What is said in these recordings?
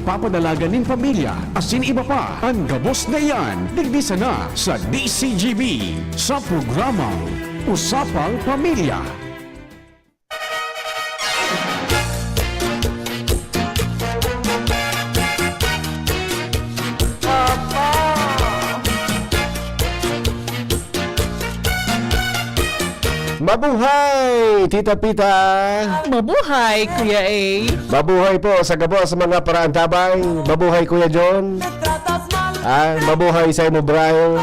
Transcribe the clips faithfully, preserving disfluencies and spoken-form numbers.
Papadalagan nin pamilya, asin iba pa. An gabos na iyan, digdi sana sa D C G B, sa programang Usapang Pamilya. Mabuhay, Tita Pita! Mabuhay, Kuya A! Mabuhay po sa gabos, mga paraantabay! Mabuhay, Kuya John! Ah, mabuhay sa imo, Brian!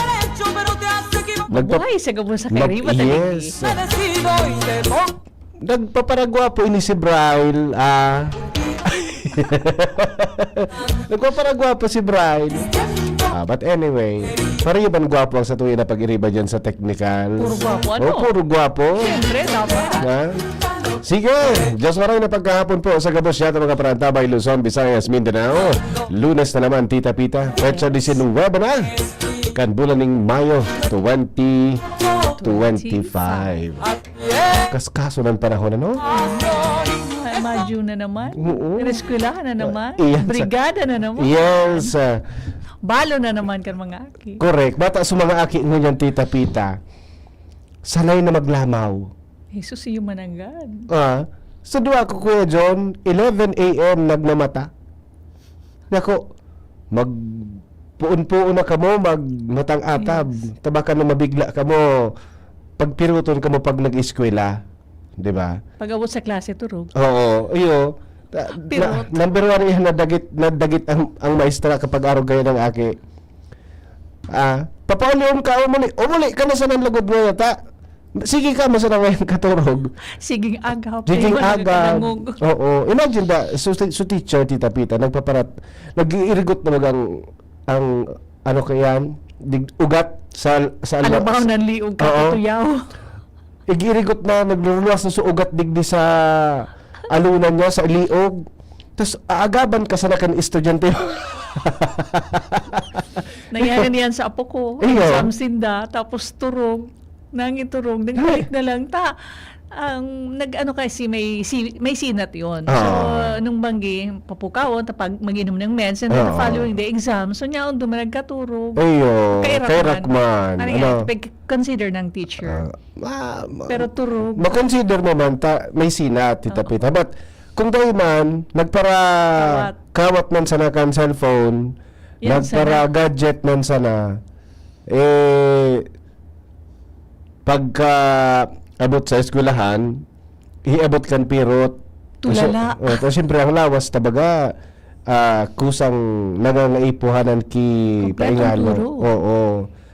Nagpa- Mabuhay sa gabos sa Nag- kariba, yes. Nagpaparagwapo ini si Brian, ah. Nagpaparagwapo si Brian. Ah, but anyway, pareho man gwapo ang satuya na pag-iriba dyan sa technical. Puro gwapo, ano? Oh, puro gwapo. Siyempre, dapat. Ha? Sige, Diyos maray na pagkahapon po sa gabos niya, mga parantabay, Luzon, Visayas, Mindanao. Lunes na naman, Tita Pita. Petsa Yes. disinwebe na kan bulan ning Mayo, twenty twenty-five. Kaskaso ng panahon, ano? Ay, Madyo na naman. Oo. Eskwelahan na naman. Iyan sa Brigada na naman. Yes, ah. Balo na naman kan mga aki. Correct. Bata sa mga aki ngunyan, Tita Pita, sanay na maglamaw. Jesus, iyo mananggad. Ah, sa duwa ko, Kuya John, eleven A M nagmamata. Nako, magpuon-puon na kamo, magmatang atab. Yes. Tabakan na mabigla kamo, pagpiruton kamo pag nag-eskwela. Di ba? Pag-abot sa klase, turog. Oo, iyo. Ta- Pirot. Na, number one yan, nadagit, nadagit ang, ang maestra kapag arog kayo ng aki. Ah, "Papauli ka, umuli. Umuli ka na sa nanlugod mo yata. Sige ka, masarang ngayon katurog." Siging agap, Siging kaya agap. Nagkadangog. Oo. Imagine da, so, so teacher, Tita Pita, nagpaparat, nag-iirigot na bagang ang, ano kayan, dig, ugat sa, sa alwa- Alam ba ang nanliog ka, Oo. Katuyaw? Igirigot na, nagluluwas na sa ugat digdi sa alunan niya, sa liog. Tas aagaban ka sa nakan estudyante. Nangyari niyan sa apo ko. Iyo. Exam sinda, tapos turog. Nangin turog, nagbalik Ay. na lang. Ta, ang nag-ano kasi may, si, may sinat yon. So, Oo. nung banggi, papukawon, tapag mag-inom ng meds, and then the Oo. following day, exam. So, niya, duman nagkaturog. Iyo, Kairak kairak man. man. Ano Ano? yan? Pag-consider ng teacher. Ah, ma-, ma-, Pero turog. ma-consider mo man ta, may sinat, Tita Oo. Pita. But, kung dai man, nagpara Kawat. kawat man sana kan cellphone, Yan nagpara sana. gadget man sana, eh, pagka abot sa eskwelahan, iabot kan pirot. Tulala. Kasi, oh, kasi siyempre ang lawas, tabaga, ah, kusang nangangaipuhanan ki Kompletong paingalo. turog. Oo.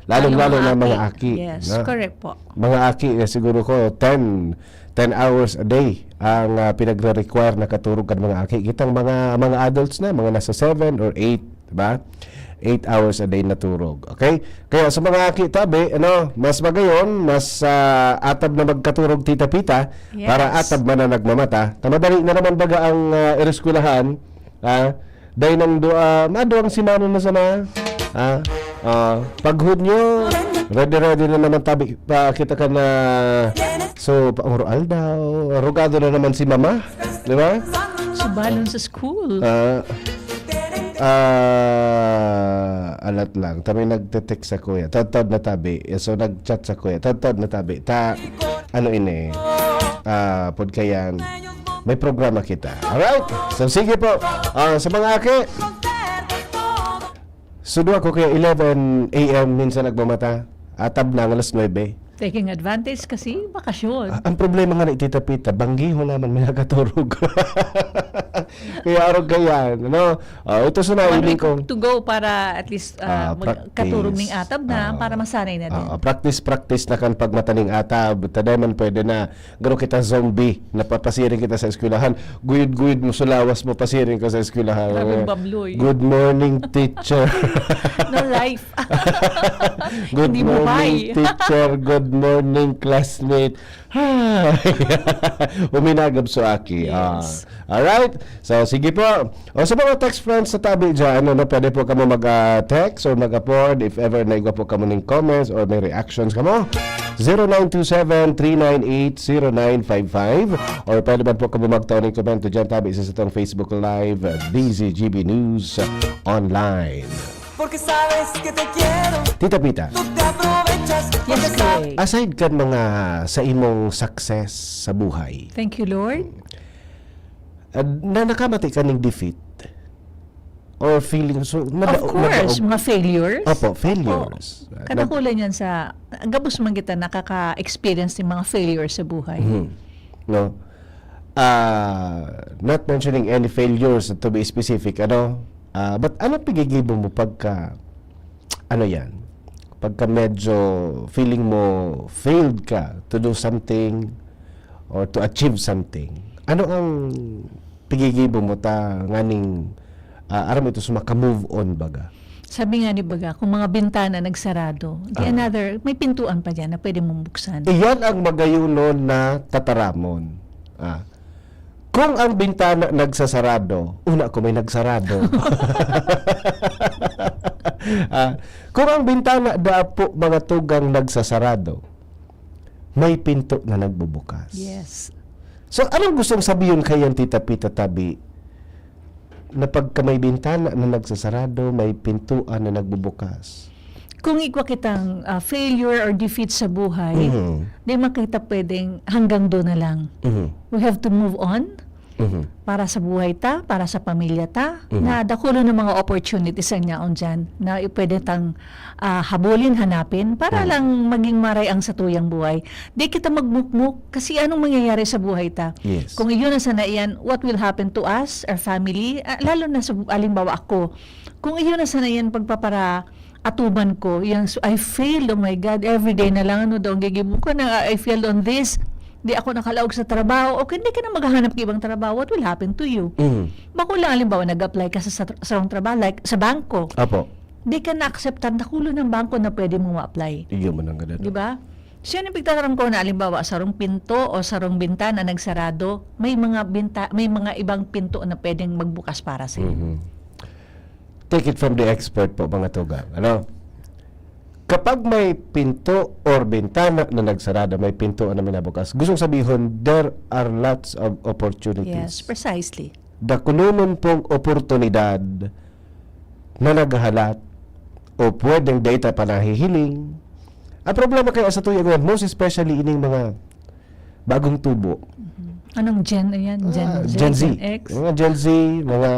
Lalong-lalo Lalo na ang mga aki. aki, Yes, no? correct po. Mga aki, eh, siguro ko, ten, ten hours a day ang, ah, pinagre-require na katurog kan mga aki. Kitang mga, mga adults na, mga nasa seven or eight, di ba? Eight hours a day na turog. Okay? Kaya sa mga aki, tabi, ano, mas magayon, mas, ah, atab na magkaturog, Tita Pita, Yes. para atab man na nagmamata. Ta madali na naman baga ang, ah, ereskwelahan, ah, dahil nang dua, maduwang semana na sana. Ah, ah, pag Hunyo, ready-ready na naman tabi, pa kita ka na. So, pa-oral daw. Rugado na naman si Mama, di ba? Subalon sa school. Ah, ah, alat lang. Kami nagte-text sa kuya. Tadtad na tabi. So, nag-chat sa kuya. Tadtad na tabi. Ta, ano ini? Ah, pod kayan. May programa kita. Alright? So, sige po. Ah, sa mga aki, sudwa ko kaya eleven A M minsan nagmamata. Atab na ang alas nuebe. Taking advantage kasi bakasyon. Ah, ang problema nga ni Tita Pita, banggi ho naman may nakaturog. Kaya arog kayan, ano? Ah, ito sa One nailing week kong to go para at least, ah, Ah, magkaturog practice. ning atab na Ah, para masanay na din. ah, practice, practice na kan pagmata ning atab. Taday man pwede na, garo kita zombie, napapasiring kita sa eskwelahan. Guyod-guyod mo sa lawas mo, pasiring ka sa eskwelahan. Grabeng babloy. "Good morning, teacher." No life. "Good Hindi morning, buhay. teacher. Good morning, classmate." Hi! Uminagab so aki. Ah, Yes. alright? So, sige po. O sa mga text friends sa tabi dyan, ano, pwede po kamo mag, ah, text or mag-afford if ever na igwa po kamo ning comments or may reactions kamo. zero nine two seven, three nine eight, zero nine five five, or pwede man po kamo magtao ning komento dyan tabi sa satong Facebook Live, D Z G B News Online. Porque sabes que te quiero, Tita Pita, tú te aprovechas. Porque Yes, sabes Kuya. Aside kan mga sa imong success sa buhay, Thank you, Lord. ah, na nakamati ka ning defeat or feeling so nada- Of course, nadaog- mga failures. Opo, failures. Oo. Kadakulan yan sa, gabos man kita nakaka-experience ng mga failures sa buhay. Mhm. No? Ah, not mentioning any failures to be specific, ano? Ah, but ano pigigibo mo pagka, ano yan? Pagka medyo feeling mo failed ka to do something or to achieve something. Ano ang pigigibo mo ta nganing ah, aram ito sa maka-move on baga? Sabi nga ni baga, kung mga bintana nagsarado, di Ah. another, may pintuan pa dyan na pwede mong buksan. Iyan ang magayunon na tataramon. Ah. Kung ang bintana nagsasarado, una ko may nagsarado. Ah, kung ang bintana dapo mga tugang nagsasarado, may pinto na nagbubukas. Yes. So, anong gustong sabihin kayan, Tita Pita Tabi, na pagka may bintana na nagsasarado, may pintuan na nagbubukas? Kung igwa kitang ah, failure or defeat sa buhay, Mhm. di makita pwedeng hanggang doon na lang. Mhm. We have to move on Mhm. para sa buhay ta, para sa pamilya ta, Mhm. na dakulo ng mga opportunities ang yaon dyan na pwede tang ah, habulin, hanapin para Mhm. lang maging maray ang satuyang buhay. Di kita magmukmuk kasi anong mangyayari sa buhay ta? Yes. Kung iyon na sana iyan, what will happen to us, our family? Ah, lalo na sa, alimbawa ako, kung iyon na sana iyan pagpapara atuban ko, yung so, I failed, oh my God, everyday na lang, ano daw ang gigibo ko na I failed on this, di ako nakalaog sa trabaho, okay, hindi ka na maghahanap ng ibang trabaho, what will happen to you? Mhm. Bako lang, halimbawa, nag-apply ka sa, sa, sa wrong trabaho, like sa bangko, Apo. di ka na-acceptan, dakulo ng bangko na pwede mo ma-apply. Iyo man ang ganun. Di ba? So, yan ang pagtataram ko na, halimbawa, sarong pinto o sarong bintana nagsarado, may mga, binta, may mga ibang pinto na pwedeng magbukas para sa'yo. Mhm. Take it from the expert po, mga tugang. Ano? Kapag may pinto or bintana na nagsarado, may pinto na minabukas, gustong sabihon, there are lots of opportunities. Yes, precisely. Dakulonon pong oportunidad na naghahalat o pwedeng dai ta pa nahihiling. Ang problema kaya sa tuya ngayon, most especially ining mga bagong tubo. Anong Gen, ayan? Gen, Ah, Z, Gen Z. Gen X? Mga Gen Z, mga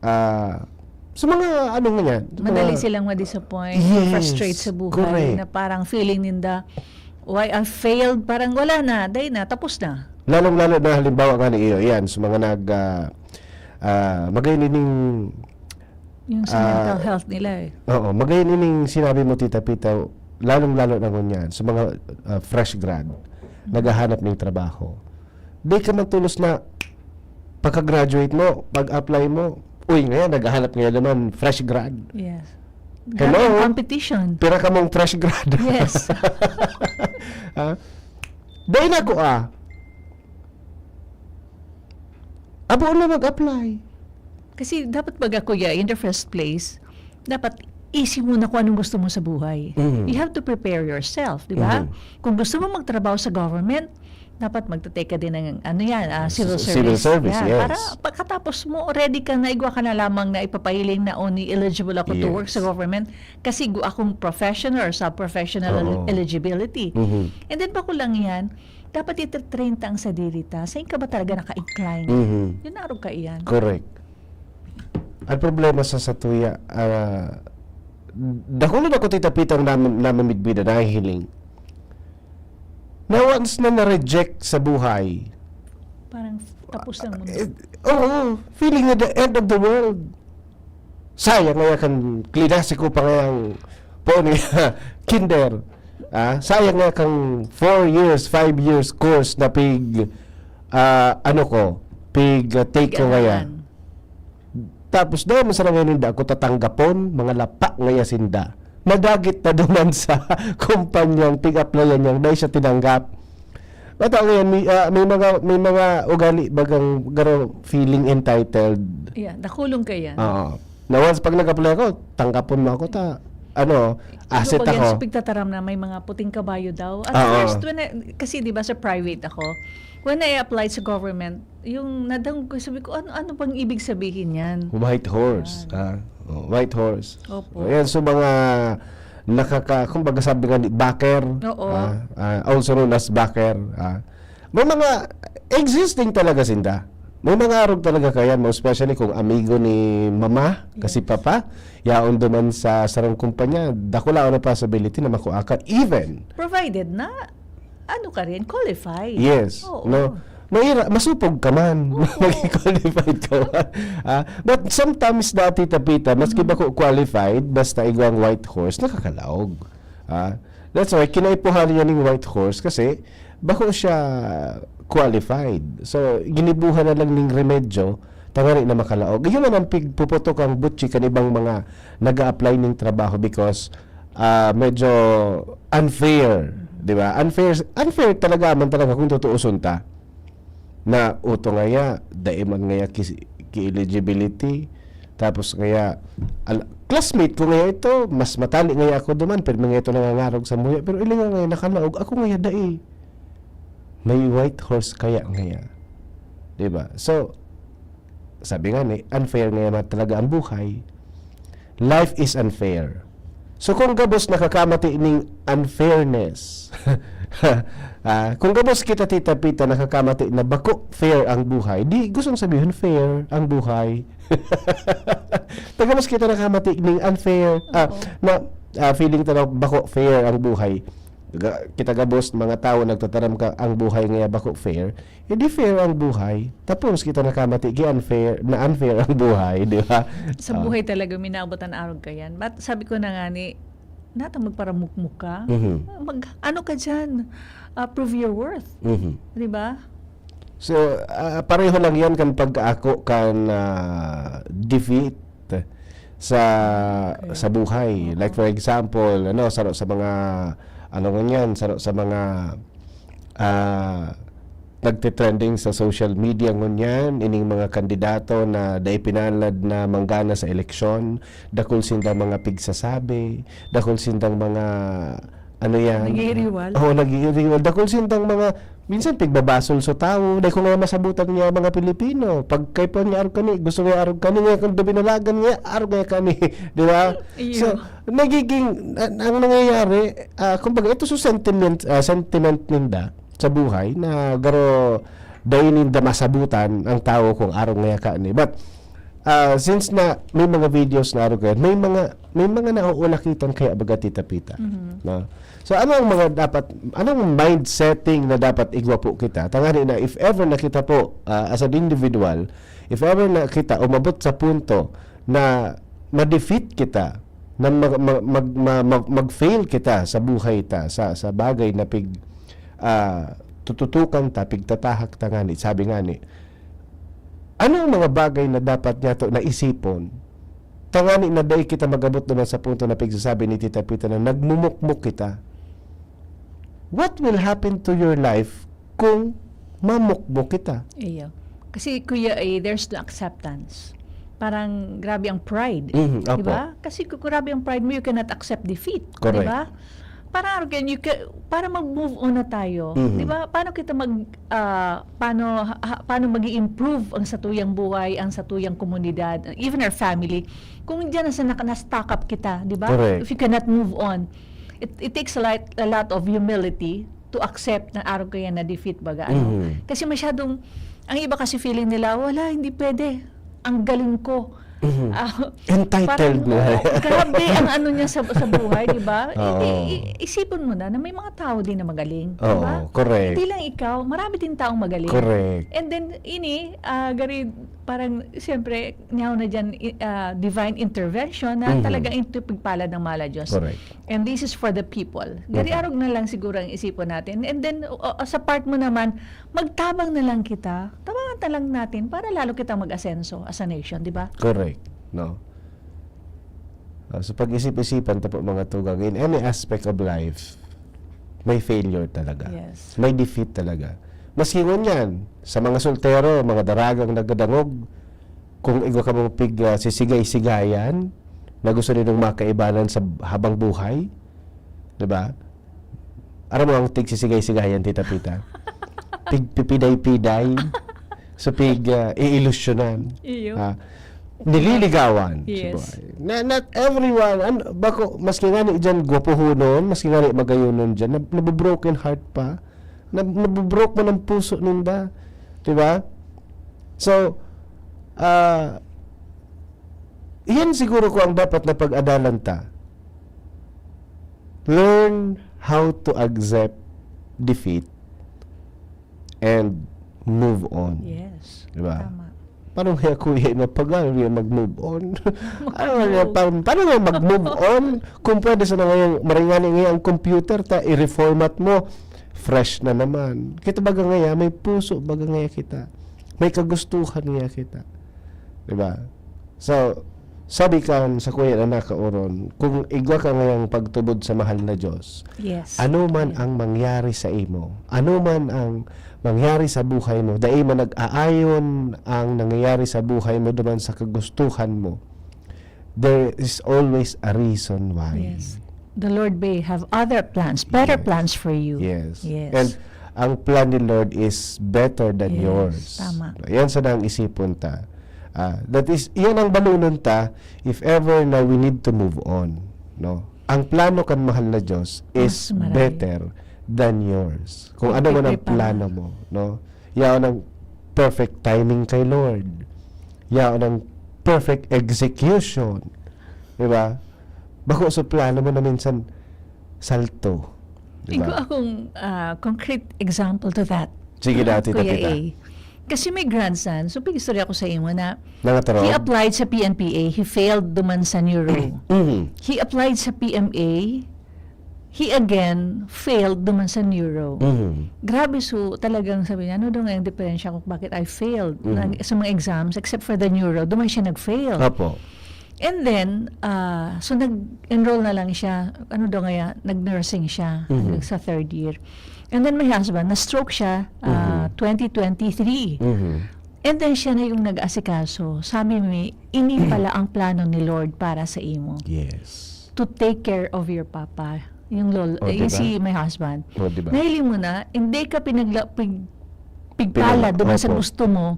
ah, sa mga ano nga yan, sa Madali mga- silang ma-disappoint, Yes, frustrate sa buhay, correct. na parang feeling ninda, why I failed, parang wala na, day na, tapos na. Lalong-lalo na halimbawa nga ni iyo, yan, sa mga nag, ah, ah, magayon ining, Yung sa Ah, mental health nila eh. Oo, magayon ining sinabi mo, Tita Pita, lalong-lalo na ngunyan, sa mga ah, fresh grad, naghahanap ng trabaho. Di ka man tulos na pagka-graduate mo, pag-apply mo, uy, ngayon, naghahanap ngayon naman, fresh grad. Yes. Hello? Grabe ang competition. Pira ka mong fresh grad. Yes. Ha? Dahil ako ah, abo na mag-apply. Kasi dapat baga, kuya, in the first place, dapat isip mo na kung anong gusto mo sa buhay. Mhm. You have to prepare yourself, di ba? Mhm. Kung gusto mo magtrabaho sa government, dapat magtatake ka din ng, ano yan, ah, civil Civil service. service, Yeah, yes. Para pagkatapos mo, ready ka na, igwa ka na lamang na ipapahiling na only eligible ako to Yes. work sa government kasi igwa akong professional or sub-professional Oo. eligibility. Mhm. And then, bako lang yan, dapat ititrain ta ang sadiri ta. Saan ka ba talaga naka-incline? Mhm. Yun na arog ka iyan. Correct. Ang problema sa satuya, ah, dakulo na ko, Tita Pita, ang nam- namamidbida, nahihiling. Na once na na-reject sa buhay, Parang tapos ng mundo. eh, oo, feeling na the end of the world. Sayang nga kan klinase ko pa ngayang po ni kinder. Ah, sayang nga kang four years, five years course na pig, ah, ano ko, pig ah, take ko ngayon. Ganahan. Tapos dahil man sa nangayon ninda ako tatanggapon, mga lapa ngaya sinda. Nadagit na duman sa kumpanyang pig-applyan niyang dahil siya tinanggap. Bata ngayon, may, ah, may mga may mga ugali bagang garo feeling entitled. Yeah, dakulong ka yan. Oo. Na once pag nag-apply ako, tanggapon mo ako ta. ano, asset Iba pa yan, ako. So, pigtataram na may mga puting kabayo daw. At Oo. first, when I, kasi di ba sa private ako, when I applied sa government, yung nadangog ko, sabi ko, ano, ano bang ibig sabihin yan? White horse. Yan. Ah. Oh, white horse. Opo. Ayan, so mga nakaka... Kumbaga sabi nga ni Backer, Oo. ah, ah, also known as Backer. Ah. May mga existing talaga sinda. May mga arog talaga kaya mo, especially kung amigo ni mama, kasi Yes. papa, yaon duman sa sarong kumpanya, dakula ang possibility na makuha ka. Even, Provided na, ano ka rin, qualified. yes, Oo. no? Mahira, masupog ka man, Oo. maging qualified ka man. Ah, but sometimes dati, Tita Pita, maski Mhm. bako qualified, basta igwang white horse, nakakalaog. Ah, that's why, kinaipuhan niya ning white horse kasi bako siya qualified. So, ginibuhan na lang ning remedyo, tangani na makalaog. Yun man ang pigpuputok ang butsi kan ibang mga nag apply ning trabaho because ah, medyo unfair, di ba? Unfair, unfair talaga man talaga kung tutuuson ta. Na uto ngaya, dai man ngaya ki, ki-eligibility. Tapos ngaya, al, classmate ko ngaya ito, mas matali ngaya ako duman, pero ngaya ito nangangarog sa muya. Pero ilinga ngaya nakalaog, ako ngaya dai. May white horse kaya ngaya. Di ba? So, sabi nga ni, unfair ngaya man talaga ang buhay. Life is unfair. So kung gabos nakakamati ning unfairness, ah, kung gabos kita, Tita Pita, nakakamati na bako fair ang buhay, di gustong sabihin fair ang buhay. Pag gabos kita nakamati ning unfair, ah, Oo. na ah, feeling ta na bako fair ang buhay. Ga, kita gabos, mga tawo nagtataram ka, ang buhay ngaya bako fair, hindi fair ang buhay. Tapos kita nakamati, gi unfair, na unfair ang buhay, di ba? Sa Ah. buhay talaga, minaabot ang arog ka yan. But sabi ko na nga ni, nata magparamukmuk ka, Mhm. mag, ano ka dyan? Ah, prove your worth. Mhm. Di ba? So, ah, pareho lang yan kan pag-ako kan ah, defeat sa Okay. sa buhay. Oo. Like for example, ano, sa sa mga ano ngunyan, sa sa mga ah, nagte-trending sa social media ngunyan, ining mga kandidato na dai pinalad na manggana sa eleksyon, dakul sinda mga pigsasabi, dakul sindang mga ano yan? Nag-iiriwal? Oo, nag-iiriwal. Dakul sindang mga, minsan pigbabasol sa tawo. Dai ko nga masabutan nga mga Pilipino. Pag kay pa niya arog kani, gusto nga arog kani, nga kung binalagan nga, arog nga kani. Di ba? Iyo. So, nagiging, a- ang nangyayari, ah, kumbaga, ito sa sentiment, ah, sentiment ninda sa buhay na garo dai ninda masabutan ang tawo kung arog nga kani. But, ah, since na may mga videos na arog yan, may mga, may mga nauulakitan kaya baga, Tita Pita. Mhm. No? So, ano ang mga dapat, anong mind setting na dapat igwa po kita? Tangani na, if ever na kita po, ah, as an individual, if ever na kita umabot sa punto na ma-defeat kita, na mag, mag, mag, ma- mag, mag-fail kita sa buhay ta, sa, sa bagay na pig, ah, tututukan ta, pigtatahak ta ngani, sabi ngani, ano ang mga bagay na dapat niya to naisipon? Tangani na dai kita magabot naman sa punto na pigsasabi ni Tita Pita na nagmumukmok kita. What will happen to your life kung mamukmok kita? Iyo. Kasi, Kuya, eh, there's no acceptance. Parang grabe ang pride. Mhm, Di opo. ba? Kasi kung grabe ang pride mo, you cannot accept defeat. Correct. Di ba? Parang arrogant, you can, para mag-move on na tayo. Mhm. Di ba? Paano kita mag, ah, paano, ha, paano mag improve ang satuyang buhay, ang satuyang komunidad, even our family, kung diyan na sa naka- na-stuck up kita, di ba? Correct. If you cannot move on, it, it takes a lot, a lot of humility to accept na arog kaya na defeat baga. Ano? Mhm. Kasi masyadong, ang iba kasi feeling nila, wala, hindi pwede. Ang galing ko. Mhm. Ah, Entitled parang, na. oo, grabe ang ano niya sa, sa buhay, di ba? Oo. Hindi, i- isipin mo na na may mga tao din na magaling, di Oo, ba? correct. Hindi lang ikaw, marami din taong magaling. Correct. And then, ini, ah, gari, parang, siyempre, niyaw na dyan, i- ah, divine intervention na Mhm. talagang ito pagpalad ng mala Diyos. Correct. And this is for the people. Gari Mhm. arog na lang siguro ang isipon natin. And then, uh, uh, sa part mo naman, magtabang na lang kita. Tabangan na lang natin para lalo kitang mag-asenso as a nation, di ba? Correct. No? Ah, so pag-isip-isipan ta po, mga tugang, in any aspect of life, may failure talaga. Yes. May defeat talaga. Maski ngunyan, sa mga soltero, mga daragang nagdadangog, kung igwa ka mong pig, ah, sisigay-sigayan, na gusto nindong makaibanan sa habang buhay, di ba? Aram mo ang tigsisigay-sigayan, Tita Pita? Tigpipiday-piday. So, pig, ah, iilusyonan. Iyo. Ah, nililigawan sa Yes. buhay. Na, not everyone, an-, bako, maski nga ni dyan gwapohonon, maski nga ni magayonon dyan, nab-, nabobroken heart pa. Nab-, nabobroke man ang puso ninda. Di ba? So, ah, iyan siguro ko ang dapat na pag-adalan ta. Learn how to accept defeat and move on. Yes. Di ba? Tama. Paano kaya, kuya, na paano niya mag-move on? Ano nga, Mag-move. pa-, paano nga mag-move on? Kung pwede sana ngayon, maringani ngayon ang computer, ta, i-reformat mo, fresh na naman. Kita baga ngaya, may puso baga ngaya kita. May kagustuhan ngaya kita. Di ba? So, sabi kan sakuya na nakaoron, kung igwa ka ngayang pagtubod sa mahal na Diyos, Yes. ano man Amen. ang mangyari sa imo, ano man ang mangyari sa buhay mo, dai man nag-aayon ang nangyayari sa buhay mo duman sa kagustuhan mo, there is always a reason why. Yes. The Lord may have other plans, better Yes. plans for you. Yes. Yes. And ang plan ni Lord is better than Yes, yours. tama. Yan sana ang isipon ta. Ah, that is, yan ang balunon ta if ever na we need to move on, no? Ang plano kan mahal na Diyos is Mas marami. better than yours. Kung ano man ang Perfect pa plano nga. mo, no? Yaon ang perfect timing kay Lord. Yaon ang perfect execution. Di ba? Bako sa plano mo na minsan salto. Di Igo ba? akong, ah, concrete example to that. Sige, dati, Kuya Tita. A. Kasi may grandson, so pag-istorya ko sa imo na Nangataro? he applied sa P N P A, he failed duman sa neuro. Mhm. He applied sa P M A, he again failed duman sa neuro. Mhm. Grabe, so talagang sabi niya, "Ano daw nga yung diferensya kung bakit I failed Mhm. nag-, sa mga exams except for the neuro, duman siya nag-fail." Opo. And then, ah, so nag-enroll na lang siya, ano daw nga, nag-nursing siya Mhm. hanggang sa third year. And then my husband, na-stroke siya, ah, Mhm. twenty twenty-three. Mhm. And then siya na yung nag-asikaso. Sabi mi, "Ini pala ang plano ni Lord para sa imo. Yes. To take care of your papa." Yung lol-, O, yung diba? si my husband. O, diba? Nahiling mo na, hindi ka pinagla-, pig-, pigpala Pinag-, duman sa opo. gusto mo.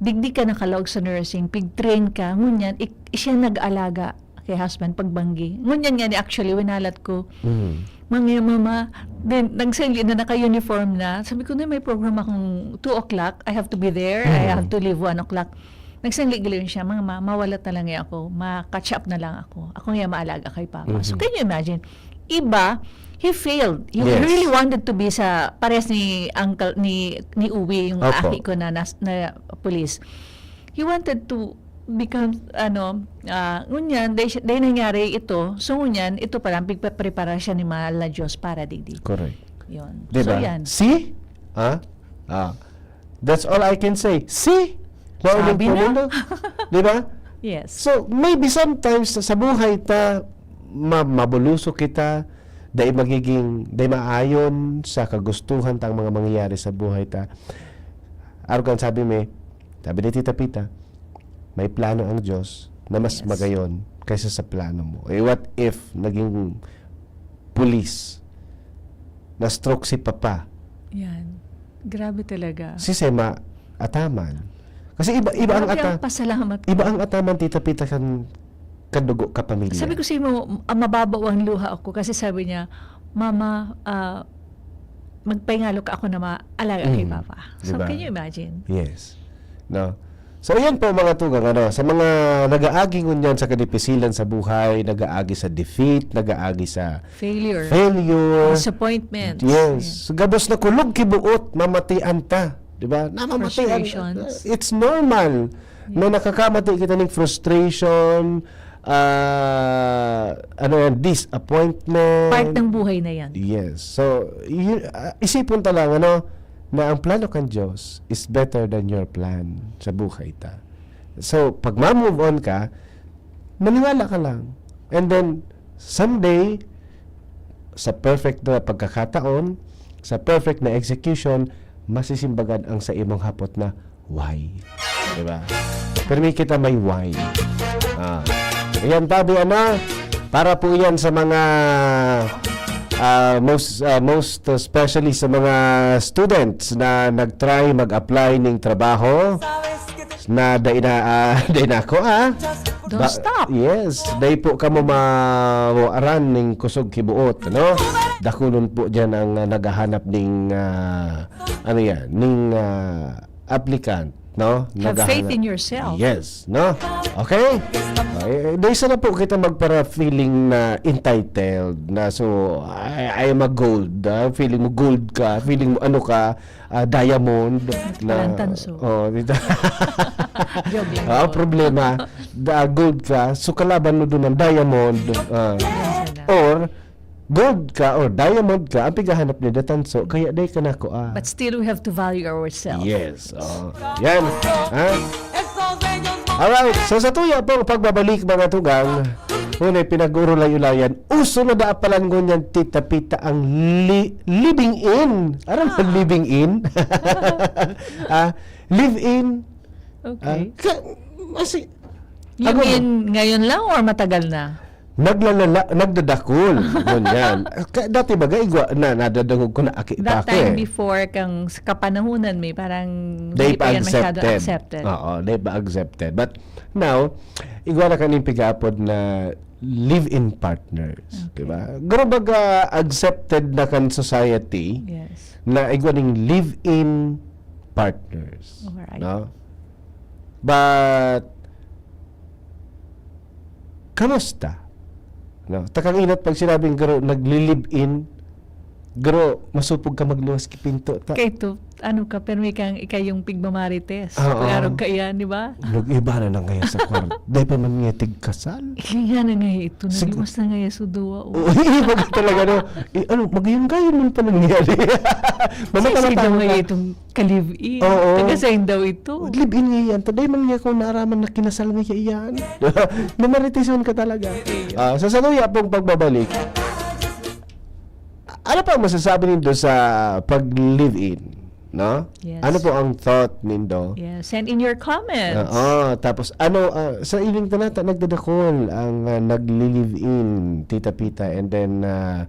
Digdi ka nakalaog sa nursing, pig-train ka. Ngunyan, ik-, siya nag-aalaga kay husband pagbanggi. Ngunyan nga ni, actually, winalat ko. Mhm. Mga mama, then, nagsengli na, naka-uniform na. Sabi ko, "Na, may program akong two o'clock. I have to be there. I Mhm. have to leave one o'clock." Nagsengli gali siya, "Mama, mawalat na lang ako. Ma-catch up na lang ako. Ako nga maalaga kay Papa." So, Mhm. can you imagine? Iba, he failed. He Yes. really wanted to be sa, parehas ni Uncle, ni, ni Uwi, yung Opo. aki ko na nas-, na pulis. He wanted to become, ano, ah, ngunyan, dahil siya, dahil nangyari ito, so ngunyan, ito pa lang, pigpaprepara siya ni mahal na Diyos para digdi. Correct. Yun. Di So, ba? yan. See? Ha? Ah. That's all I can say. See? Sabi Nauling na. po ninyo. Di ba? Yes. So, maybe sometimes sa, sa buhay ta, ma-, mabulusok kita, dai magiging, dai maayon sa kagustuhan tang mga mangyayari sa buhay ta. Arog kan sabi mi, sabi ni Tita Pita, may plano ang Diyos na mas Yes. magayon kaysa sa plano mo. Eh, what if naging pulis, na-stroke si Papa? Yan. Grabe talaga. Si Sema ataman. Kasi iba, iba ang Grabe ang ata-, pasalamat ko. iba ang ataman, Tita Pita, kan kadugo, kapamilya. Sabi ko sa imo, ah, mababaw ang luha ako kasi sabi niya, "Mama, ah, magpahingalo ka, ako na maalaga kay Mm. Papa." So, Diba? can you imagine? Yes. No? So, ayan po, mga tugang, ano, sa mga nag-aagi ngunyan sa kadipisilan sa buhay, nag-aagi sa defeat, nag-aagi sa Failure. failure. Disappointment. Yes. Yeah. So, gabos na kulog ki buot, mamatian ta. Di ba? Namamatian. Frustrations. It's normal na Yeah. nakakamati kita ning frustration, ah, ano yan, disappointment. Part ng buhay na yan. Yes. So, yun, ah, isipon ta lang, ano, na ang plano kan Diyos is better than your plan sa buhay ta. So, pag ma-move on ka, maniwala ka lang. And then, someday, sa perfect na pagkakataon, sa perfect na execution, masisimbagan ang sa imong hapot na, "Why?" Diba? Pero may kita may why. Ah. Ayan, tabi, ano? Para po yan sa mga, ah, most, ah, most especially sa mga students na nag-try mag-apply ning trabaho na dai na, ah, dai na ako, ah. Don't stop. Yes, dai po kamo mawaran ning kusog kibuot, no? Dakulon po diyan ang, ah, naghahanap ning, ah, ano yan, ning, ah, applicant, no? Have faith Naghahanap- in yourself. Yes, no? Okay? Eh, dai sana po kita magpara-feeling na entitled na, so, I, I am a gold, ah, feeling mo gold ka, feeling mo ano ka, ah, diamond. Kalantan, so. Oh, dito. Joke lang. Ah, problema, da, gold ka, so kalaban mo doon ang diamond. Ah. Or, gold ka or diamond ka, ang pighahanap ni Datanso, kaya dai ka na ko, ah. But still, we have to value ourselves. Yes. Oh. Yan. Ha? Alright. So, sa tuya pong pagbabalik, mga tugang, unay pinag-urulay-ulayan, uso na daapalan ngunyan, Tita Pita, ang li- living in. Ano ba living in? Ah, live in. Ah, Okay. ka, kasi, You ano- mean ngayon lang or matagal na? Naglalala, nagdadakul. Ngunyan. Ka- Dati baga, igwa, na, nadadangog ko na aki pa That ako time eh. Before, kang sa kapanahonan, may parang They hindi pa pa yan masyado accepted. Accepted. Oo, they pa accepted. But now, igwa na kaning pigapod na live-in partners. Okay. Diba? Garo baga accepted na kan society Yes. na igwa ning live-in partners. Alright. No? But, kamusta? No? Takang inat pag sinabing garo, nagli-live-in, garo, masupog ka magluwas ki pinto. Ta- Kay to, ano ka, pero may kang ikay yung pigmamarites. Oo. Pag-arog ka iyan, di ba? Nag-iba na lang kaya sa kwarto. Dahil pa man nga tigkasal. Kaya na nga ito, Sige. Nagluwas na nga iyan sa duwa. Oh. Oo, iba ka talaga, no? Eh, ano, magayon-gayon man pala nangyari. Kasi Mamata-mata daw ka. Nga itong ka-live-in. Oo. Taga-sign daw ito. Live-in nga yan. Taday man nga kung naaraman na kinasal nga siya yan. Mamaritisan ka talaga. Ah, sa saluya pong pagbabalik, ano pa ang masasabi nindo sa pag-live-in? No? Yes. Ano po ang thought nindo? Yeah, send in your comments. Oo, tapos ano, ah, sa ining tanata, nagdadakol ang, ah, nagli-live-in, Tita Pita, and then ah,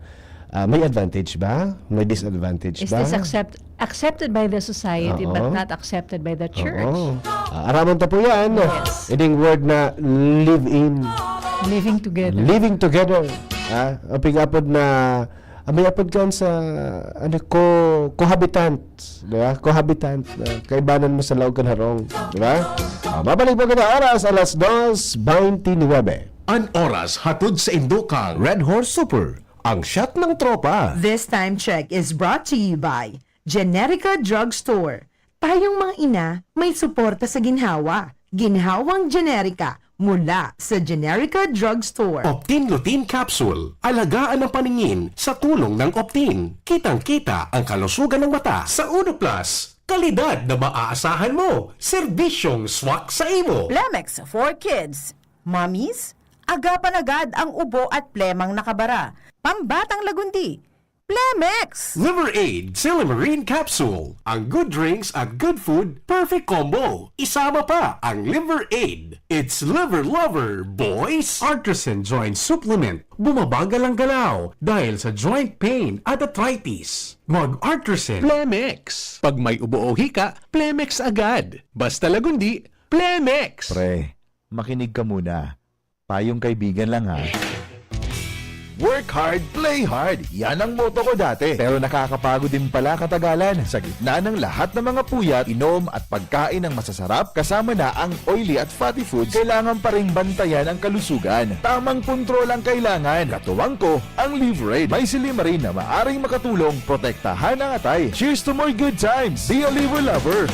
ah, may advantage ba? May disadvantage Is ba? This accept, accepted by the society but Oo. Not accepted by the church? Oo. Ah, araman ta po yan. Yes. Ining word na live-in. Living together. Living together. Ah, ang pigapod na, ang may apod kan sa, ano, co cohabitant, di ba? Cohabitant. Ah, kaibanan mo sa laog kan harong, di ba? Ah, babalik po kita oras, alas dos veintinuebe. An oras hatod sa indo kang Red Horse Super, ang shot ng tropa. This time check is brought to you by Generica Drugstore. Tayong mga ina, may suporta sa ginhawa. Ginhawang Generica mula sa Generica Drugstore. Optin Lutein Capsule. Alagaan ang paningin sa tulong ng Optin. Kitang-kita ang kalusugan ng mata. Sa Uno Plus, kalidad na maaasahan mo. Serbisyong swak sa imo. Plemex for kids. Mommies, agapan agad ang ubo at plemang nakabara. Pambatang lagundi. Plemex! Liver Aid Silymarin Capsule. Ang good drinks at good food, perfect combo. Isama pa ang Liver Aid. It's Liver Lover, boys! Artisan Joint Supplement. Bumabagal ang galaw dahil sa joint pain at arthritis. Mag-Artisan. Plemex. Pag may ubo o hika, Plemex agad. Basta lagundi, Plemex! Pre, makinig ka muna. Payong kaibigan lang ha. Work hard, play hard. Yan ang motto ko dati. Pero nakakapagod din pala katagalan. Sa gitna ng lahat ng mga puyat, inom at pagkain ng masasarap, kasama na ang oily at fatty foods, kailangan pa ring bantayan ang kalusugan. Tamang kontrol ang kailangan. Katuwang ko, ang Liverade. May silymarin na maaring makatulong protektahan ang atay. Cheers to more good times! Be a Liver Lover!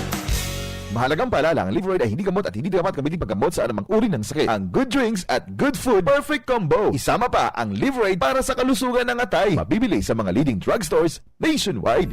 Mahalagang paalala, ang Liverade ay hindi gamot at hindi dapat gamitin paggamot sa anumang uri ng sakit. Ang good drinks at good food, perfect combo. Isama pa ang Liverade para sa kalusugan ng atay. Mabibili sa mga leading drugstores nationwide.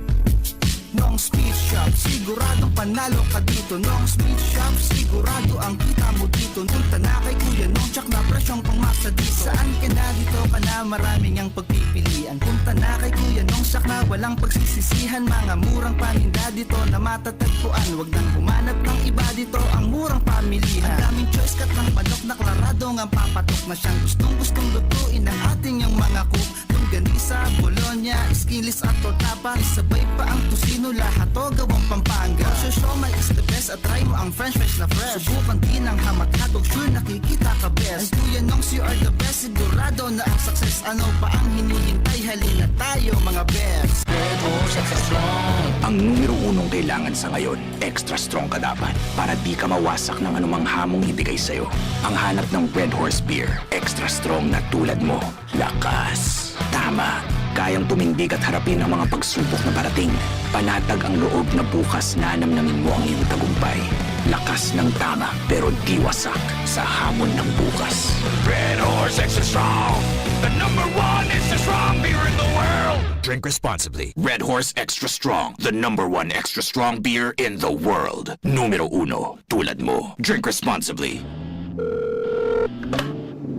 Nong Speed Shop, siguradong panalo ka dito. Nong Speed Shop, sigurado ang kita mo dito. Punta na kay Kuya Nong, tsak na presyo. Kung masa di saan ka na, dito ka na, maraming ang pagpipilian. Punta na kay Kuya Nong, siya na walang pagsisisihan. Mga murang paninda dito na matatagpuan. Wag nang humanap ng iba, dito ang murang pamilihan. Ang daming choice, kat ng manok na klarado ngang papatok na siyang gustong-gustong lutuin ng ating yung mga cook. Longganisa, bologna, skinless at tortapa. Isabay pa ang tocino, lahat to gawang Pampanga. Show, show, may is the best at try mo ang french fries na fresh. Subukan din ang hamak-hatok, sure nakikita ka best. Ay Kuya Nongs, you are the best. Sigurado na ang success. Ano pa ang hinihintay? Halina tayo, mga best. Red Horse Extra Strong. Ang numero unong kailangan sa ngayon, extra strong ka dapat para di ka mawasak ng anumang hamong ibigay sa'yo. Ang hanap ng Red Horse Beer, extra strong na tulad mo. Lakas. Tama. Kayang tumindig at harapin ang mga pagsubok na parating. Panatag ang loob na bukas nanamnamin mo ang iyong tagumpay. Lakas ng tama, pero di wasak sa hamon ng bukas. Red Horse Extra Strong, the number one extra strong beer in the world. Drink responsibly. Red Horse Extra Strong, the number one extra strong beer in the world. Numero uno, tulad mo. Drink responsibly.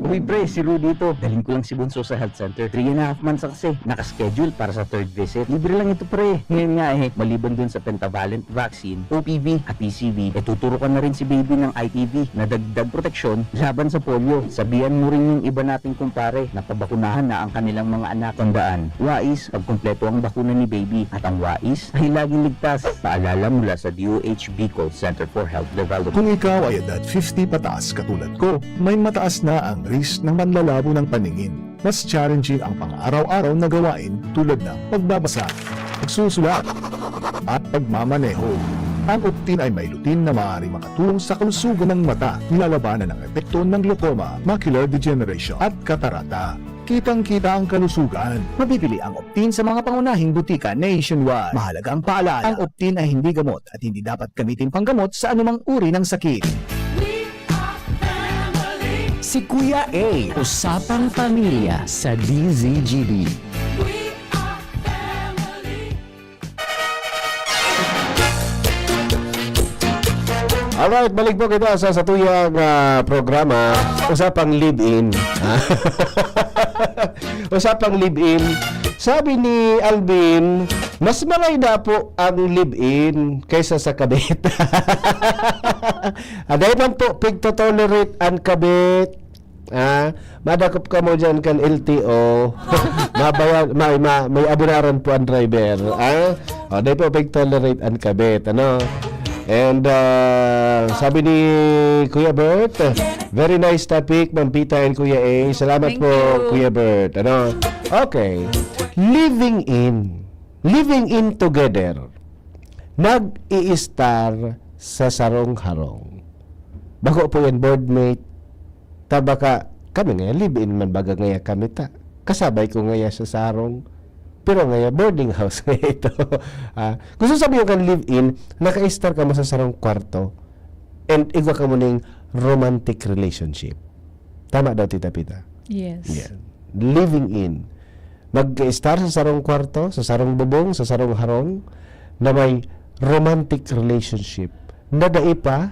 Uy, pre, si Rudy ito. Daling ko lang si Bunso sa health center. Three and a half months na kasi. Nakaschedule para sa third visit. Libre lang ito, pre. Ngayon nga eh, maliban dun sa pentavalent vaccine, O P V at P C V, eh tuturo ka na rin si baby ng I P V na dagdag proteksyon laban sa polio. Sabihan mo rin yung iba nating kumpare na pabakunahan na ang kanilang mga anak. Tandaan, wais pag kumpleto ang bakuna ni baby. At ang wais ay laging ligtas. Paalala mula sa D O H Bicol Center for Health Development. Kung ikaw ay edad fifty pataas katulad ko, may mataas na ang risk ng panlalabo ng paningin. Mas challenging ang pang-araw-araw na gawain tulad ng pagbabasa, pagsusulat, at pagmamaneho. Ang Optin ay may lutein na maaaring makatulong sa kalusugan ng mata, nilalabanan ang epekto ng glaucoma, macular degeneration, at katarata. Kitang-kita ang kalusugan. Mabibili ang Optin sa mga pangunahing butika nationwide. Mahalagang paalala, ang Optin ay hindi gamot at hindi dapat gamitin panggamot sa anumang uri ng sakit. We are family. Si Kuya A, usapang pamilya sa D Z G B. We are family. Alright, balik po kita sa satuyang, ah, programa, Usapang Live-In. Usapang Live-In. Sabi ni Alvin, mas malay na po ang live-in kaysa sa kabit. Aday man po, pigto-tolerate ang kabit. Ah, madakop kamo dyan kan L T O. Mabaya-, may, ma-, may abunaran po ang driver. Ah? O, di po pig-tolerate ang kabit, ano? And, ah, sabi ni Kuya Bert, "Very nice topic, Ma'am Pita and Kuya A." Salamat Thank po, you. Kuya Bert. Ano? Okay. Living in. Living in together. Nag-iistar sa sarong harong. Bako po yan, boardmate. Ta baka, kami ngaya, live-in man baga ngaya kami ta. Kasabay ko ngaya sa sarong. Pero ngaya, boarding house ngaya ito. Ah, gusto sabihin kan live-in, naka-istar kamo sa sarong kwarto and igwa kamo ning romantic relationship. Tama daw, Tita Pita? Yes. Yeah. Living in. Mag-istar sa sarong kwarto, sa sarong bubong, sa sarong harong na may romantic relationship na dai pa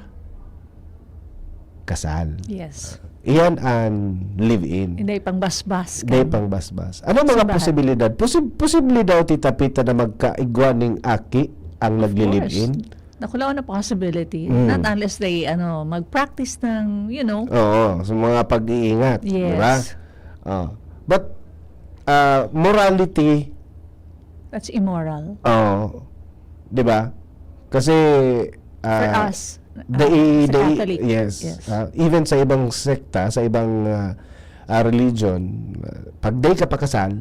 kasal. Yes. Iyan ang live-in. Hindi pang basbas. Hindi pang basbas. Ano mga posibilidad? Posi-, posible daw, Tita Pita, na magkaigwa ning aki ang nagle-live-in? Naku, laon na possibility. Mm. Not unless they, ano, mag-practice ng, you know. Oo, sa mga pag-iingat, di ba? Yes. Oh. But, ah, morality, that's immoral. Oo. Di ba? Kasi, ah, for us, ah, they, sa they, Catholic, yes. Yes. Ah, even sa ibang sekta, sa ibang, ah, ah, religion, ah, pag di ka pakasal,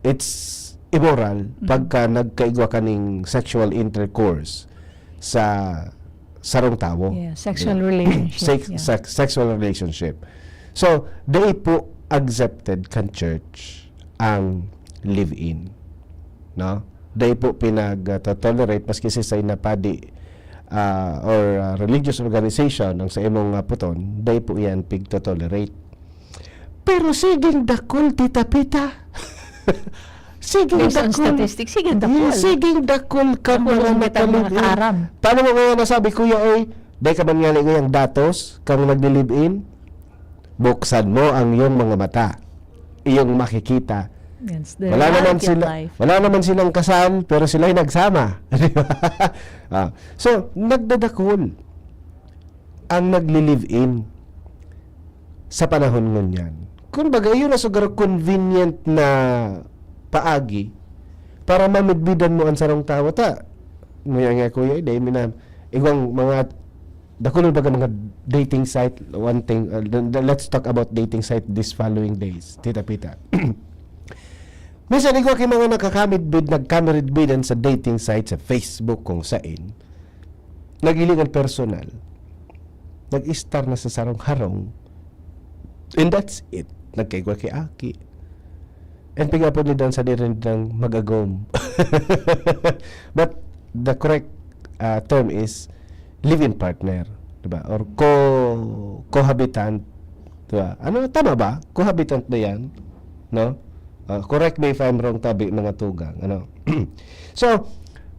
it's immoral pagka nagkaigwa ka ning sexual intercourse sa sarong tawo. Yeah, sexual relationship, sex-, yeah. Sex-, sexual relationship. So, dai po accepted kan church ang live-in, no? Dai po pinag-tolerate, maski si Saina Padi, ah, or, ah, religious organization ang sa imong, ah, puton, dai po iyan pigto-tolerate. Pero siging dakul, Tita Pita. Siging dakul. Based on statistics, siging dakul. Yes, siging dakul kan mga nagli-live-in. Paano mo kaya nasabi, Kuya, oy, dai ka man ngani ngayang datos kang nagli-live-in? Buksan mo ang iyong mga mata, iyong makikita. Yes, the Wala naman reality of sila, life. wala naman silang kasal, pero sila'y nagsama. Di ba? Ah, so, nagdadakul ang nagli-live-in sa panahon ngunyan. Kumbaga, yun na siguro convenient na paagi para mamidbidan mo ang sarong tawo. Ta, nguya nga, kuya, dahil mina, igwang mga, dakulon baga mga dating site, one thing, uh, the- the- let's talk about dating site this following days, Tita Pita. Minsan, igwa kay mga nakakamidbid, nagkamidbidan sa dating site, sa Facebook, kung sain, nagiling ang personal, nag-istar na sa sarong harong, and that's it. Nagkaigwa kay aki. And pigapon ni Dan sa dirin dang mag-agom. But the correct uh, term is live-in partner, di ba? Or co cohabitant, di ba? Ano, tama ba? Cohabitant ba yan? No? Uh, correct me if I'm wrong, tabi, mga tugang. Ano? So,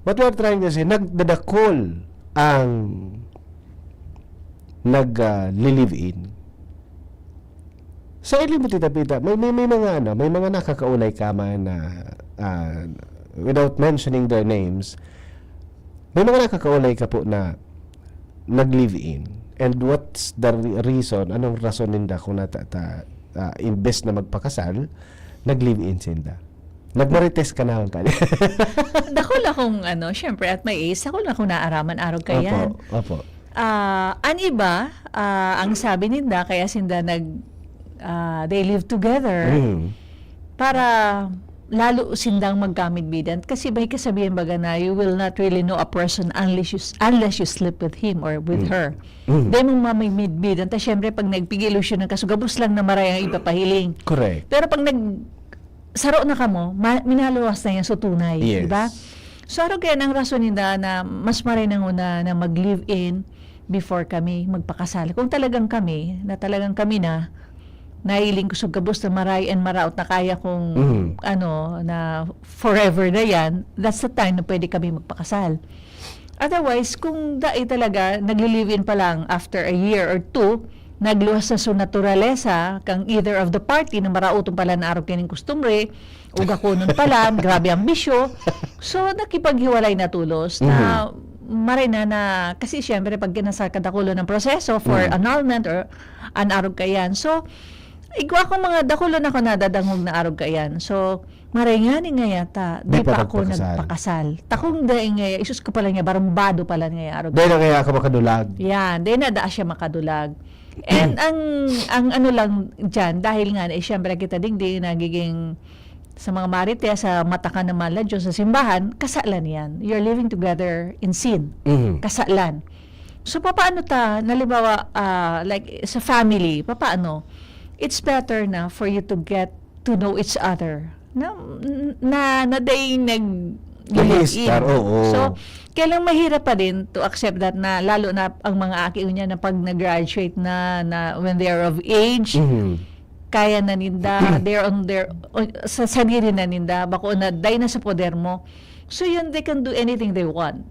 what we are trying to say, nagdadakol ang nag-live-in. Sa ili mo, Tita Pita, may, may, may mga ano, may mga nakakaulay ka man na, ah, without mentioning their names, may mga nakakaulay ka po na nag-live-in. And what's the re- reason? Anong rason ninda kung nata, ta, ah, imbes na magpakasal, nag-live-in sinda? Nagmarites ka na ang kanya. Dakul akong, ano, syempre, at my age, dakul akong naaraman arog kayan. Opo, opo. Ah, an iba, ah, ang sabi ninda, kaya sinda nag, ah, they live together Mm. para lalo sindang magkamidbidan. Kasi may kasabihan baga na you will not really know a person unless you, s- unless you sleep with him or with Mm. her. Mm. Dahil mong mamimidbidan, ta syempre pag nagpig-ilusyon ka, so gabos lang na maray ang ipapahiling. Correct. Pero pag nag saro na kamo, ma- minaluwas na yan sa tunay, Yes. di ba? So, ano kaya ang rason ninda na mas maray na una na mag-live-in before kami magpakasal? Kung talagang kami, na talagang kami na, nahiling ko sa gabos na maray and maraot na kaya kong, Mhm. ano, na forever na yan, that's the time na pwede kami magpakasal. Otherwise, kung dai talaga, nagli-live-in pa lang after a year or two, nagluwas na sa naturalesa kang either of the party na maraot pa lang na arog kaning kustumbre, ugakonon pa lang, grabe ang bisyo. So, nakipaghiwalay na tulos na maray na, na, kasi syempre, pag kinasal ka, dakulo ng proseso for Mm. annulment or an arog kayan. So, igwa ko mga dakulo na ko nadadangog na arog kayan. So, maray nga ni nga yata, di Di pa pa ako nagpakasal. nagpakasal. Takong dai nga, isus ko pala nga, barumbado pala nga arog. Dahil na kaya ako makadulag. Yan, dai na daa siya makadulag. And ang ang ano lang diyan, dahil nga eh, siyempre kita digdi nagiging sa mga marites, sa mata ka naman la Diyos, sa simbahan, kasalan yan. You're living together in sin. Mhm. Kasalan. So, papaano ta, halimbawa, ah, like, sa family, papaano? It's better na for you to get to know each other. Na, na, na they nag Nag-i-star, oo. So, kaya lang mahirap pa din to accept that na lalo na ang mga aki niya na pag nag-graduate na, na when they are of age, Mhm. kaya na ninda, they're on their, on- sa sadiri na ninda, bako na, day na sa poder mo. So yun, they can do anything they want.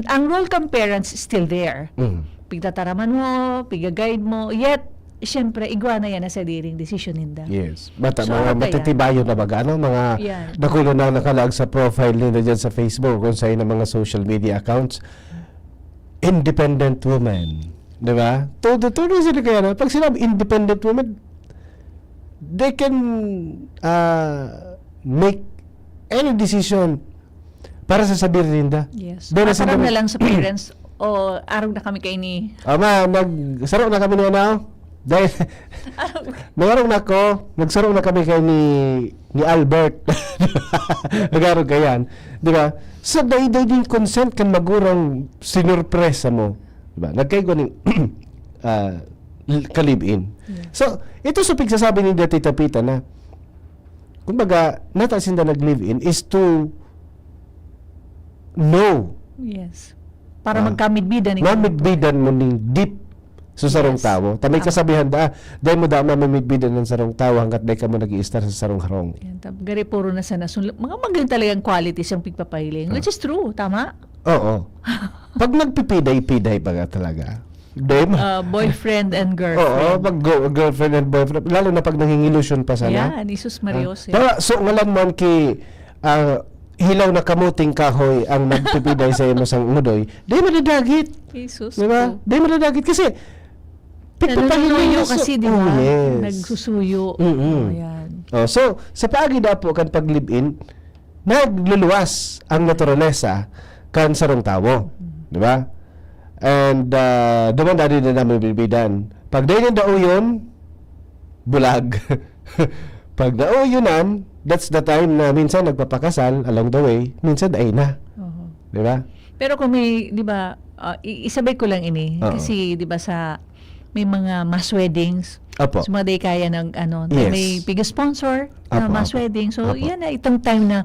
Ang role kang parents is still there. Mhm. Pigtataraman mo, piga-guide mo, yet, siyempre, igwa na yan na sadiring desisyon ninda. Yes. Bata, So, mga ano kaya? matitibayo na baga, ano? Mga Yan. dakulo na nakalaag sa profile nila dyan sa Facebook kung sa mga social media accounts. Independent woman. Di ba? Todo, todo sila kaya na. Pag sinabi independent woman, they can uh, make any decision para sa sabi ninda. Yes. Dahil Pasaran sa- na lang sa parents, o arog na kami kay ni... Ama, nagsaro na kami ni ano? Dahil, nagarong na ko, nagsaro na kami kay ni, ni Albert. Nagarong ka yan. Di ba? So, dai-dai din consent kan magurang sinurpresa mo. Di ba? Nagkaigo ni ah, l- ka-live-in. Yeah. So, ito sa pigsasabi ni Tita Pita na, kumbaga, nata sinda nag-live-in is to know. Yes. Para Ah. magkamidbidan ni Mamidbidan mo ning deep sa sarong Yes. tawo. Ta may Tama. kasabihan da, dai mo da mamimidbidan ng sarong tawo hanggat dai ka mo nag-iistar sa sarong harong. Yan, tab- gari puro na sana. Sun- mga magayon talagang qualities ang pigpapahiling. Ah. Which is true, tama? Oo. Pag nagpipiday-piday baga talaga, Dahil ma- Uh, boyfriend and Oo, girlfriend. pag go- girlfriend and boyfriend, lalo na pag nangingilusyon pa sana. Yan, Jesus Ah, Maria Jose. tama, so ngalan man ki ah, hilaw na kamuting kahoy ang nagpipiday sa imo sang ngudoy, di madadagit. Jesus Di ba? ko. Di madadagit kasi Nanunuyo so- kasi, di ba? Oh, yes. Nagsusuyo. Mm-mm. Oh, yan. Oh, so, sa paagi dapo kan pag-live-in, nagluluwas ang naturalesa kan sarong tawo. Di ba? And uh, duman dali na namin bibidan. Pag dahil yung dauyon, bulag. Pag nauyonan, that's the time na minsan nagpapakasal along the way, minsan ay na. Oho. Di ba? Pero kung may, di ba, ah, i- isabay ko lang ini, Oo. kasi di ba sa, may mga mass weddings, Opo. so mga day kaya ng ano, Yes. may pig-sponsor na Opo, mass opo. wedding. So, Opo. yan na itong time na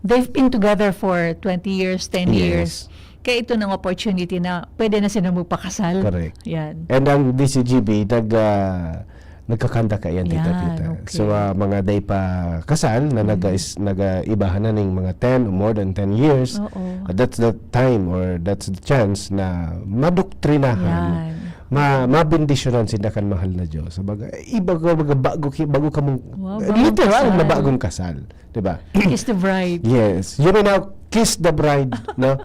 they've been together for twenty years, ten Yes. years. Kaya ito ng opportunity na pwede na sila magpakasal. Correct. Yan. And ang D C G B, nag, ah, nagkakanda ka yan, Tita Yan, Pita. okay. So, ah, mga day pa kasal na Mm. nag-, nag-iba na ning mga ten or more than ten years, Oo. ah, that's the time or that's the chance na madoktrinahan, Yan. ma mabendisyonan sinda kan mahal na Diyos. Sa baga, iba ka, baga, bago, ki- bago ka mong, Wow, eh, bagong literal na kasal. bagong kasal. Diba? Kiss the bride. Yes. You may now kiss the bride, no?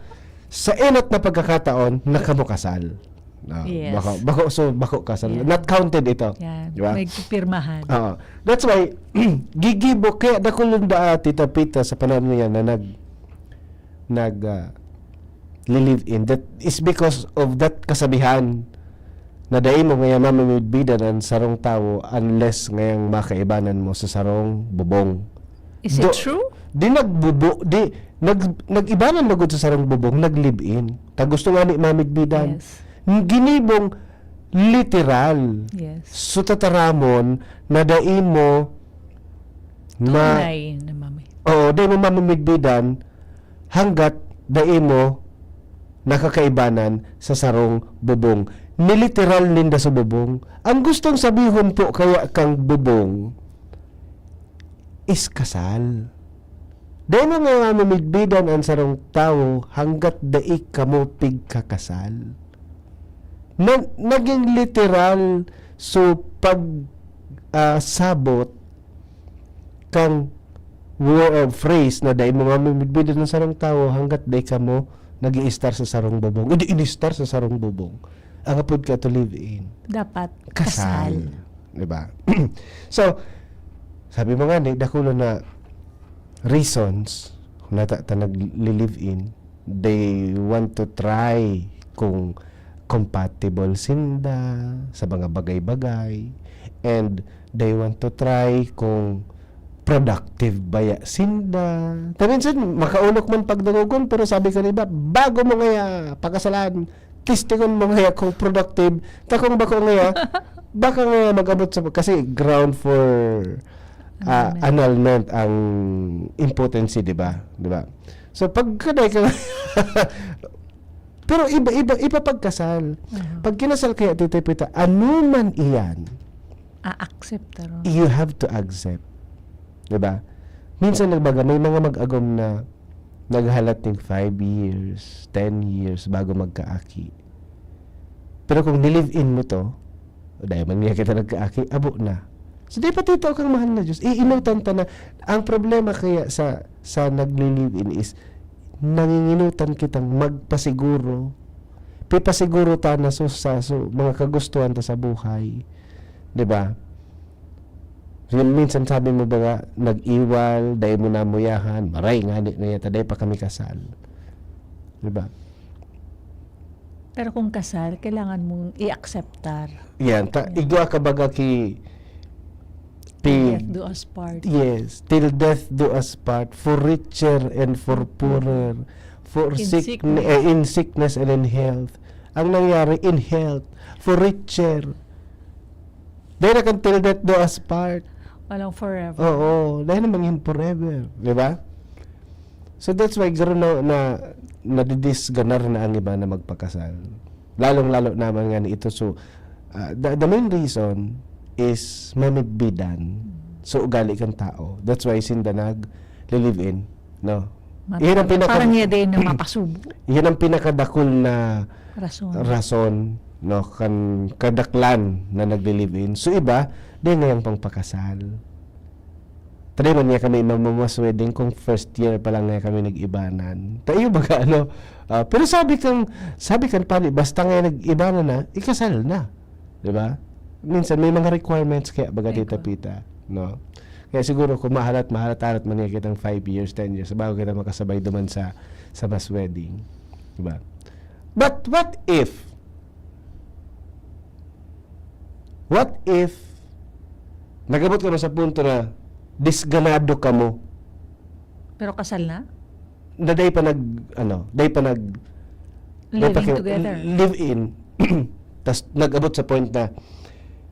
Sa enot na pagkakataon, nakamukasal. No? Yes. Bako, bako, so, bako kasal. Yeah. Not counted ito. Yan. Diba? May pirmahan. Oo. That's why, gigibo, kaya dakul yung da, Tita Pita sa panahon ngayon na nag, nag, ah, li-live-in. That is because of that kasabihan na dai mo ngaya mamimidbidan an sarong tawo unless ngayang makaibanan mo sa sarong bubong. Is it Do- true? Di nagbubo, di, nag, nag-ibanan magud sa sarong bubong, nag-live-in. Ta gusto nga ni mamidbidan. Yes. Ginibong literal. Yes. So tataramon na dai mo ma- Tunay na mami. Oo, dai mo mamimidbidan hanggat dai mo nakakaibanan sa sarong bubong. Niliteral ninda sa bubong. Ang gustong sabihon po kaya kang bubong is kasal. Dai mo nga mamimidbidan ang sarong tawo hanggat dai kamo pigkakasal. Na, naging literal, so pag, ah, sabot kang word or phrase na dai mo mamimidbidan ang sarong tawo hanggat dai kamo nag-iistar sa sarong bubong. Hindi inistar sa sarong bubong. Ang apod ka to live-in. Dapat Kasal. kasal. Di ba? So, sabi mo nga, ni, dakulo na reasons kung nata ta nag-live-in, they want to try kung compatible sinda sa mga bagay-bagay, and they want to try kung productive baya sinda. Ta minsan, makaunok man pagdungogon, pero sabi ka, di ba, bago mo ngaya pakasalan, testingon mo ngaya kung productive. Ta kung bako ngaya, baka ngaya mag-abot sa, kasi ground for ah, Annulment. Annulment ang impotency, di ba? Di ba? So, pag kaday ka, pero iba, iba, iba pagkasal. Aha. Pag kinasal kaya, Tita Pita, ano man iyan, A-accept, taro. you have to accept. Di ba? Minsan, nagbaga, may mga mag-agom na naghalat ng five years, ten years bago magkaaki. Pero kung ni-live-in mo to, o dahil man nga kita nagkaaki, abo na. So, di pati ito kang mahal na Diyos. Iinutan ta na. Ang problema kaya sa, sa nagli-live-in is, nanginginutan kitang magpasiguro. Pipasiguro ta na so, sa so, mga kagustuhan ta sa buhay. Di ba? Yung minsan sabi mo ba nga, nag-iwal, dai mo namuyahan, maray nga, di na yata, dai pa kami kasal. Di ba? Pero kung kasal, kailangan mong i-acceptar. Yan, ta, igwa ka baga ki, Till pi, death do us part. yes, till death do us part, for richer and for poorer, for In sick, sickness. eh, in sickness and in health. Ang nangyari, in health, for richer. Dahil na kan till death do us part. Walang forever. Oo, dahil naman yun forever, di ba? So that's why garo na, na nadidisganar na ang iba na magpakasal. Lalong-lalo naman nga ni ito. So, ah, the, the main reason is mamidbidan. So, ugali kang tao. That's why sinda nag-live-in, no? Mat- Iyan ang pinaka- Parang niya din na mapasubo. Yan ang pinakadakul na Rason. rason no, kan kadaklan na nagle-live-in. So, iba, dai ngayang pangpakasal. Tadi man niya kami mamamass wedding kung first year pa lang nga kami nag-ibanan. Tayo baga, ano, ah, pero sabi kang, sabi kan padi, basta nga nag-ibanan na, ikasal na. Di ba? Minsan may mga requirements kaya baga, Tita Ikaw. Pita, no? Kaya siguro kung mahalat, mahalat-halat man niya kitang five years, ten years, bago kita makasabay duman sa, sa mass wedding. Di ba? But what if, what if, nagabot ka na sa punto na disganado ka mo? Pero kasal na? Na dai pa nag, ano, dai pa nag, dai pa Living ki-, together. Live-in. Tas nag-abot sa point na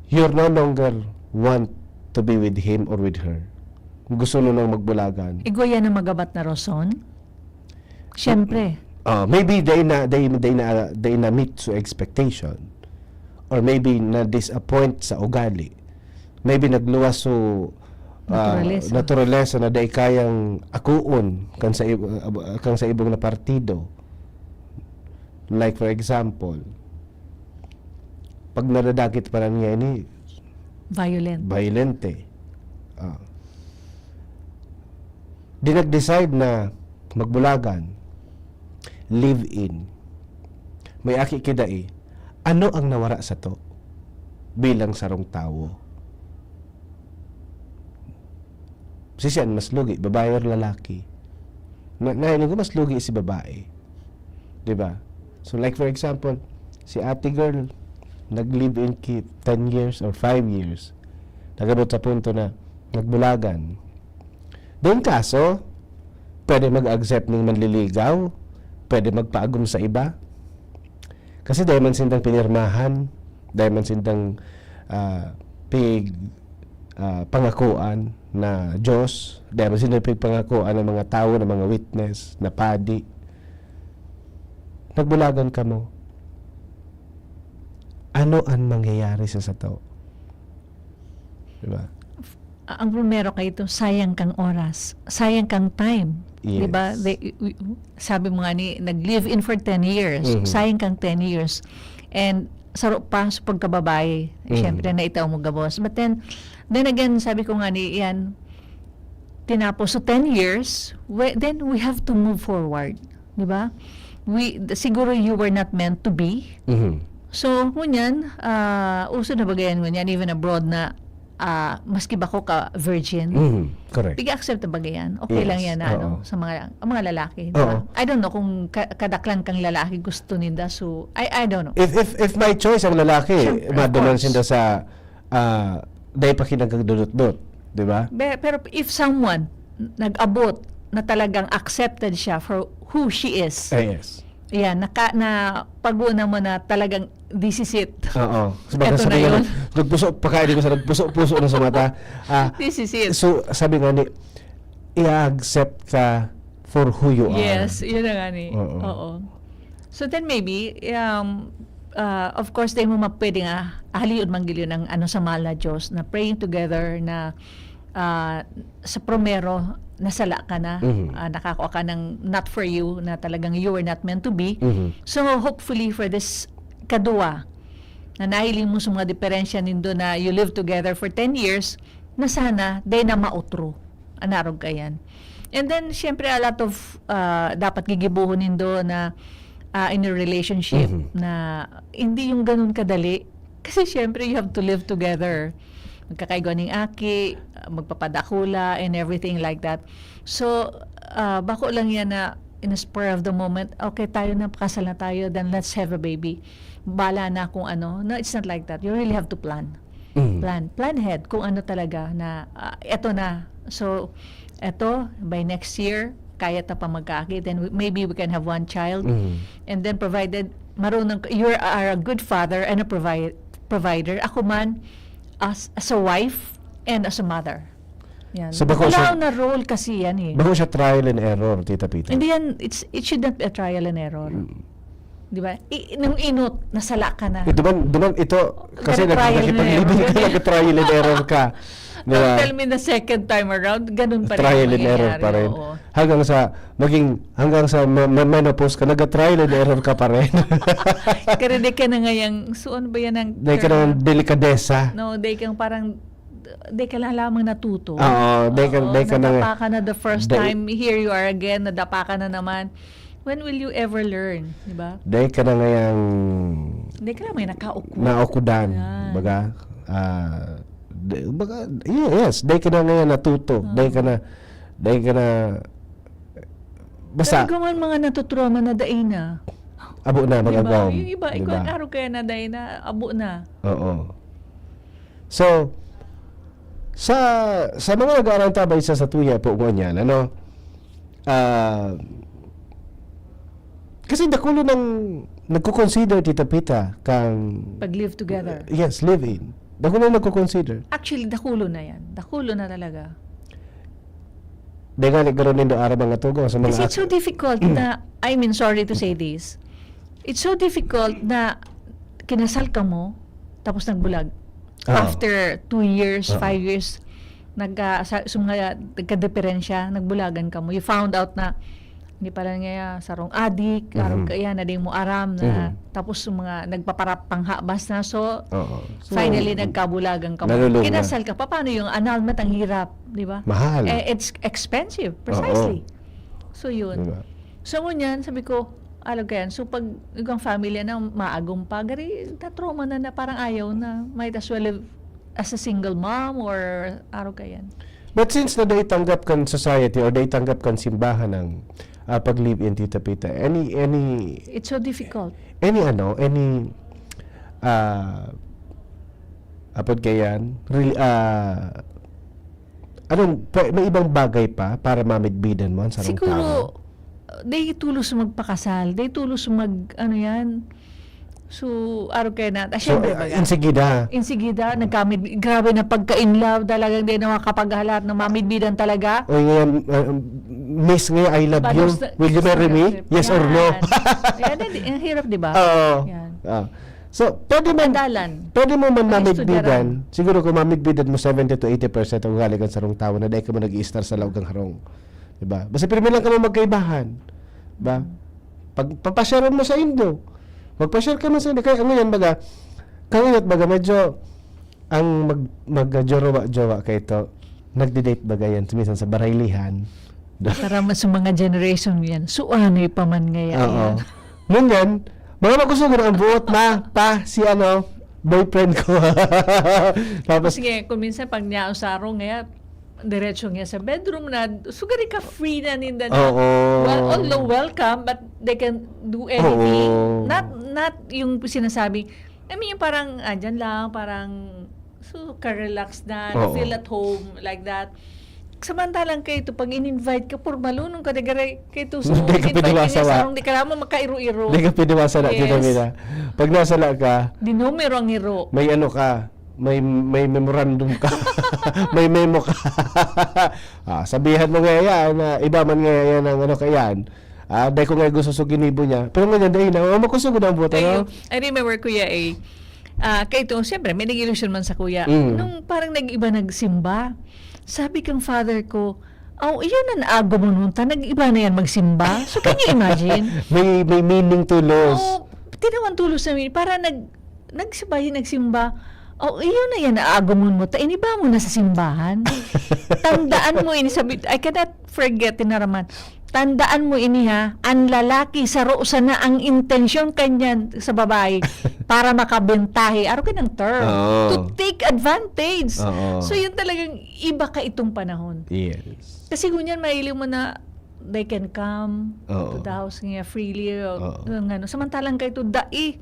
you're no longer want to be with him or with her. Gusto mo nang magbulagan. Igwa yan ang magabat na rason? Siyempre. Ah, maybe dai na, dai, dai na, dai na meet sa expectation. Or maybe na-disappoint sa ugali. Maybe nagluwas so, ah, Naturalesa. naturalesa na dai kayang akoon kan sa ib-, ah, kan sa ibong na partido. Like, for example, pag nadadakit pa lang niya ini, Violent. violente. Ah. Di nag-decide na magbulagan, live-in. May aki kidai. Ano ang nawara sato bilang sarong tawo? Sisian mas lugi, babae or lalaki? Na, nahiling ko mas lugi si babae. Di ba? So, like, for example, si ate girl, nag-live-in ki ten years or five years. Nag-abot sa punto na nagbulagan. Then kaso, pwede mag-accept ning manliligaw, pwede magpaagom sa iba. Kasi dai man sindang pinirmahan, dai man sindang, ah, pig, ah, pangakuan na Diyos, dai man sindang pigpangakuan ng mga tawo, ng mga witness, na padi. Nagbulagan kamo. Ano an mangyayari sa sato? Di ba? A-, ang primero kayo ito, sayang kang oras, sayang kang time. Di ba? Yes. They, we, sabi mo nga ni, nag-live-in for ten years. Mhm. Sayang kang ten years. And saro pa sa pagkababae, Mhm. siyempre, na itaw mo gabos. But then, then again, sabi ko nga ni, yan, tinapos. So, ten years, we, then we have to move forward. Di ba? We, siguro you were not meant to be. Mhm. So, ngunyan, ah, uso na ba ganyan ngunyan, even abroad na, ah, maski ba ko ka virgin? Mhm. Correct. Pig-accept na ba ganyan? Okay Yes. lang yan na, Oo. ano, sa mga, ang mga lalaki, di ba? Oo. I don't know kung ka-, kadaklan kang lalaki gusto ninda. So, I, I don't know. If, if, if my choice ang lalaki, Siyempre, of maduman course. sinda sa, ah, dai pa kinagdudot-dot, di ba? Be-, pero if someone nag-abot na talagang accepted siya for who she is, Ah, yes. yan, naka-, na pag-una mo na talagang, "This is it." Oo. Sabi nga, Eto sabi na nga, yun. nagpuso, pagkain ko sa nagpuso-puso na sa mata. Ah, This is it. so, sabi nga ni, i-accept ka for who you are. Yes, yun na nga ni. Oo. Oo. So then maybe, um, uh, of course, dahil mo ma-, pwede nga, ahalion man gilyo ng ano sa mahal na Diyos, na praying together na, ah, sa primero, nasala ka na, Mhm. ah, nakakua ka ng not for you, na talagang you were not meant to be. Mhm. So, hopefully for this kadua, na nahiling mo sa mga diferensya nindo na you live together for ten years, na sana, dai na mautro. Anarog ka yan. And then, syempre, a lot of, ah, dapat gigibohon nindo na, ah, in a relationship Mhm. na hindi yung ganun kadali. Kasi, syempre, you have to live together. Magkakaigwa ning aki, ah, magpapadakula, and everything like that. So, ah, bako lang yan na in a spur of the moment, "Okay, tayo na, pakasal na tayo, then let's have a baby. Bala na kung ano." No, it's not like that. You really have to plan. Mm. Plan. Plan ahead kung ano talaga na, ah, eto na. So, eto, by next year, kaya ta pa magkaaki. Then we, maybe we can have one child. Mm. And then provided, marunong ka, you are a good father and a provi-, provider. Ako man, as, as a wife and as a mother. Yan. So, bako Wala siya, na role kasi yan eh. bako siya trial and error, Tita Pita? Hindi yan, it's, it should not be a trial and error. Mm. Di ba? I-, nung inot, nasala ka na. Ito man, duman, ito, kasi Nag-trial and nagkikipag-living ka, error. nag-trial and error ka. Di ba? Tell me the second time around, ganun pa rin Trial ang and error pa mangyayari, rin. Oo. Hanggang sa maging, hanggang sa me- me- menopause ka, nag-trial and error ka pa rin. Karede ka na ngayang, so ano ba yan ang Dahil ka ng delikadesa. No, dahil kang parang, dahil ka lang lamang natuto. Oo, dahil ka- Oo, dahil ka na- nadapa ka na the first dahil- time, here you are again, nadapa ka na naman. When will you ever learn, di ba? Dahil ka na ngayang Hindi ka lang may nakauko. naukudan. Yan. Baga, ah, de- baga, yes, dahil ka na ngayon natuto. Oo. Dahil ka na, dahil ka na, basta, Pero ikaw man mga natutrauma na dai na. abo na, Di ba? magagawin. Yung iba, Di ikaw ba? ang araw kaya na dai na, abo na. Oo. So, sa sa mga nag-aaral tabay sa satuya po ngunyan, ano, ah, kasi dakulo nang nagko-consider, Tita Pita, kang Pag-live together. Yes, live-in. Dakulo nang nagko-consider. Actually, dakulo na yan. Dakulo na talaga. Dahil nga, nagkaroon nindo araw mga tugo sa mga Kasi it's so difficult na, I mean, sorry to say this, it's so difficult na kinasal ka mo, tapos nagbulag. Ah. After two years, Ah. five years, nagka, sa, sa mga, nagkadiperensya, nagbulagan ka mo. You found out na, hindi pala nga sarong adik, Mhm. arog ka yan, na di mo aram na, Mhm. tapos yung mga nagpaparapanghabas na. So, Oo. So, finally, nagkabulagan ka mo. nalulung na. Kinasal ka pa, paano yung annulment? Ang hirap, di ba? Mahal. Eh, it's expensive, precisely. So, yun. Diba? So, ngunyan, sabi ko, "Alog ka yan." So, pag ikaw ang family na maagom pa, gari, tatrauma na, na parang ayaw na. Might as well live as a single mom or araw ka yan. But since na dai tanggap kan society or dai tanggap kan simbahan ang, ah, pag-live-in, Tita Pita, any, any, It's so difficult. any ano, any, ah, apod kayan, re- ah, anong, pa- may ibang bagay pa para mamidbidan mo ang sarong Siguro, tao? uh, they tulos magpakasal. They tulos mag, ano yan. So, araw kayo na. Ah, So, syempre, ah, baga. insigida. Insigida, nagkamid, grabe na pagka-in love talaga, hindi na makapaghalat na mamidbidan talaga. O yung, ah, miss nga, "I love you. Paano sa- Will you marry me? Yan. Yes or no?" Yan, hindi, ang hirap, di ba? Oo. Yan. Ah. So, pwede man, Dalan. pwede mo man Pag-istoryahan. mamidbidan. Siguro kung mamidbidan mo seventy to eighty percent ang ugali kan sarong tawo na dai ka man nag-i-star sa laog kan harong. Diba? Basta pirmi lang ka mo magkaibahan. Diba? Pag papasyaran mo sa indo, magpasyar ka man sa indo. Kaya ngayon, baga, kaya ngayon, baga, medyo, ang mag, mag-jowa-jowa kayo to, nagdi-date baga yan, minsan sa baraylihan. Para mas sa mga generation yan, so ano pa man ngayon? Oo. Ngunyan, mga makusog na ang buot na, pa, si ano, boyfriend ko. Tapos, Sige, kung minsan pag niya usarong nga, diretso nga sa bedroom na, sugari ka free na ninda na. Oo. Well, although welcome, but they can do anything. Oo. Not, not yung sinasabi, I mean, yung parang, ah, dyan lang, parang, so, ka-relax na, Oo. feel at home, like that. Samantalang kayo ito, pag in-invite ka, por malunong ka, nagare, kayo ito, so, Hindi ka invite pwede ka masawa. niya, sarong di ka naman makairo-iro. Hindi ka pwede masawa, Tita Yes. Mina. Pag nasala ka, Di numero ang iro. may ano ka, may may memorandum ka, may memo ka. Ah, sabihan mo nga yan, na iba man nga yan ang ano ka yan. Ah, dahil ko nga gusto sa ginibo niya. Pero ngayon, dahil na, oh, makusog na ang buta, Ayun. no? I remember, Kuya, eh, ah, kay ito, siyempre, may nag-ilusyon man sa Kuya. Mm. Nung parang nag-iba nagsimba, sabi kang father ko, "Oh, iyon ang agumon mo, ta nag-iba na yan magsimba." So, can you imagine? May, may meaning tulos. Oo, tinawan tulos namin. Para nag, nagsimba, nagsimba. "Oh, iyon na yan, aagumon mo, ta iniba mo na sa simbahan." Tandaan mo ini, sabi, I cannot forget, tinaraman. "Tandaan mo ini, ha, ang lalaki, saro sana ang intensyon kanyan sa babae para makabentahe." Aro ka ng term. Oo. To take advantage. Oo. So, yun talagang iba ka itong panahon. Yes. Kasi ngunyan, mahiling mo na they can come Oo. to the house niya freely. O, Oo. yung ano. Samantalang kayo ito, dai.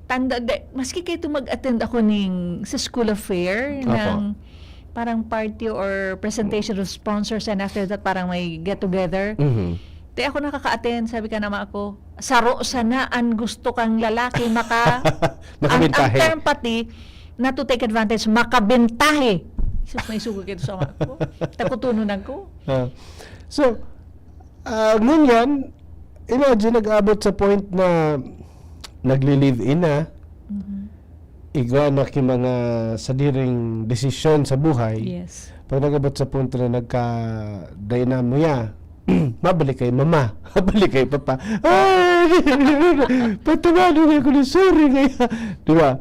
Tanda, da, maski kayo ito mag-attend ako ning, sa school affair, Apo. ng parang party or presentation of sponsors, and after that, parang may get-together. Mhm. Di ako nakaka-attend, sabi ka naman ako, "Saro sana ang gusto kang lalaki maka-," ang, ang Makabentahe. term pati, na to take advantage, makabentahe. Sus, may sugo kayo sa mga ko. Takutununan ko. Ah. So, ah, ngunyan, imagine, nag-abot sa point na nagli-live-in na. Mhm. igwa na ki mga sadiring desisyon sa buhay, Yes. pag nag-abot sa punto na nagka-dynamo ya, mabalik kay mama, mabalik kay papa. Ay! Patawanan niya ako ng sorry kaya. Di ba?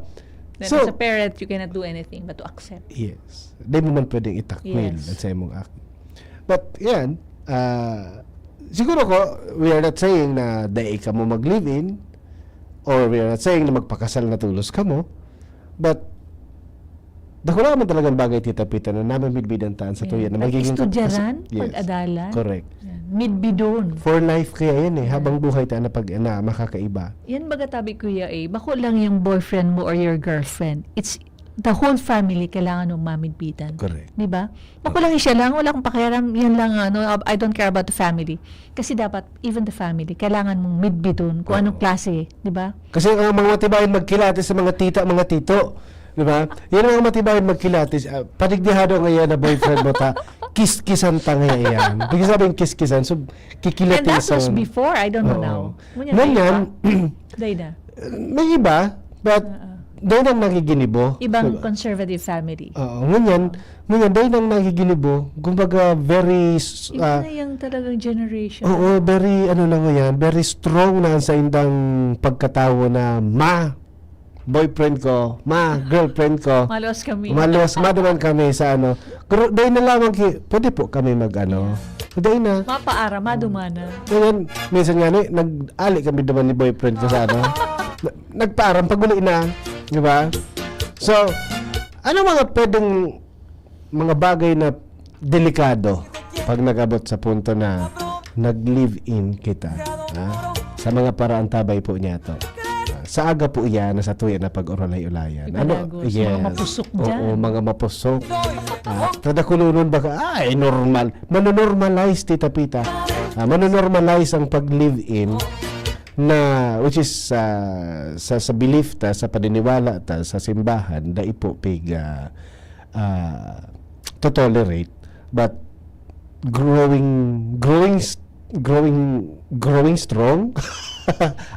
Then So- as a parent, you cannot do anything but to accept. Yes. Di mo man pwedeng itakwil Yes. at sa imong act. But, yan, ah, siguro ko, we are not saying na dai ka mo mag-live-in or we are not saying na magpakasal na tulos ka mo. But, dakula man talagang bagay, Tita Pita, na namamidbidan taan sa tuya na Pag magiging istudyaran, kas- yes. pag-adalan, Correct. yan. Midbidon. For life kaya yan eh. Habang buhay tayo na pag na makakaiba. Yan baga tabi, Kuya, eh. Bako lang yung boyfriend mo or your girlfriend. It's the whole family kailangan mong mamidbidan. Correct. Di ba? Bako lang siya lang, wala akong pakialam, yan lang, ano, I don't care about the family. Kasi dapat, even the family, kailangan mong midbidon kung anong klase, di ba? Kasi ang mga matibayan magkilatis sa mga tita, mga tito. Di ba? Yan ang mga matibayan magkilatis. Ah, panigbihado ngayon na boyfriend mo ta. Kiskisan ta ngayon. Pag sabing kiskisan, so, And that was kikilatisan. Before, I don't know Oo. now. Ngunyan, Ngunyan, Day na. may iba, but Oo. dahil ang nagiginibo. Ibang Diba? Conservative family. Oo, ngunyan, ngunyan, dahil ang nagiginibo, kumbaga, very, s- Iba ah, na yung talagang generation. Oo, very, ano na ngayon, very strong na sa indang pagkatawo na ma, boyfriend ko, ma, girlfriend ko. Malos kami. Malos, maduman kami sa ano. Pero dahil na lamang ki, pwede po kami mag ano. Dahil na. Mapaara, madumana. Ngayon, minsan nga ni, nag-ali kami duman ni boyfriend ko sa ano. Na- Nagpaaram, pag-uli na. Di ba? So, ano mga pwedeng mga bagay na delikado pag nag-abot sa punto na nag-live-in kita? Ha? Sa mga paraan tabay po niya to. Ah, sa aga po iyan na sa tuya na pag-urulay-ulayan. Iba dagos, mga mapusok dyan. Oo, mga mapusok. Ah, kada kulunon baka, ay, normal. Manonormalize, Tita Pita. Ah, manonormalize ang pag-live-in na, which is, ah, sa, sa belief ta, sa paniniwala ta, sa simbahan, dai po pig, ah, ah, to tolerate, but growing, growing, s- growing, growing strong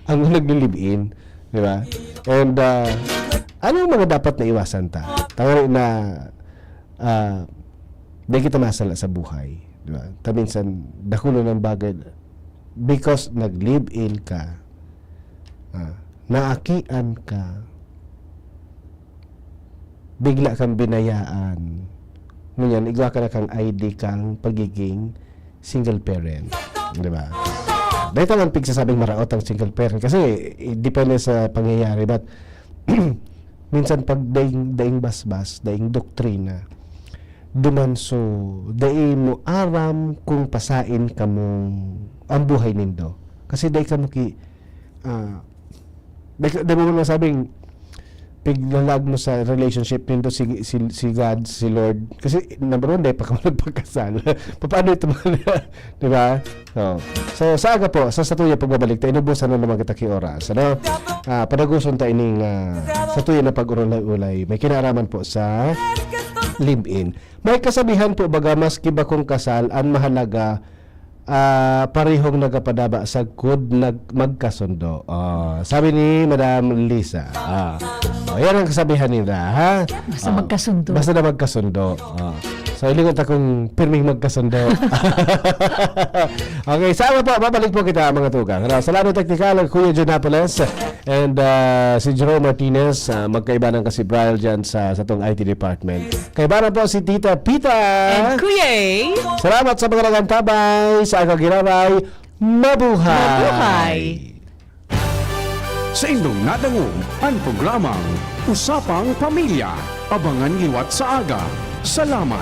ang nagli-live-in, di ba? And, ah, ano ang mga dapat na iwasan ta? Tangani na, ah, di kita masala sa buhay, di ba? Ta minsan, dakulo ng bagay, because nag-live-in ka, ah, naakian ka, bigla kang binayaan. Ngunyan, igwa ka na kang I D kang pagiging single parent. Di ba? Dahil naman pigsasabing maraot ang single parent kasi eh, depende sa pangyayari. But minsan pag daing, daing basbas, daing doktrina, duman so, dai mo aram kung pasain kamong ang buhay nindo. Kasi dai kamo ki, ah, dai, dai mo man masabing, piglalag mo sa relationship nindo si, si, si God, si Lord. Kasi number one, dai pa kamo nagpakasal. Paano ito man? Di ba? So, so sa aga po, sa satuya pagbabalik ta, inubusan na naman kita ki oras. Ano? Ah, padaguson ta ining ah, satuya na pag-urulay-ulay. May kinaraman po sa live-in. May kasabihan po baga, maski bakong kasal, ang mahalaga, ah, parehong nagapadaba sagkod nag magkasundo. Ah, sabi ni Madam Lisa. Ah, oh, yan ang kasabihan nila, ha? Basta Ah, magkasundo. Basta na magkasundo. Ah. So, ilingon ta kung pirming magkasundo. Okay, sama po, babalik po kita, mga tugang. Ano, salamat teknikal, Kuya John Napoles and ah, si Jerome Martinez, ah, magkaiba ng kasibrail dyan sa, sa tong I T department. Kaiba na po si Tita Pita. And Kuya A. Salamat sa mga nag-antabay sa Aga Giraray. Mabuhay! Mabuhay! Sa indong nadangog an programang Usapang Pamilya. Abangan liwat sa aga. Salamat.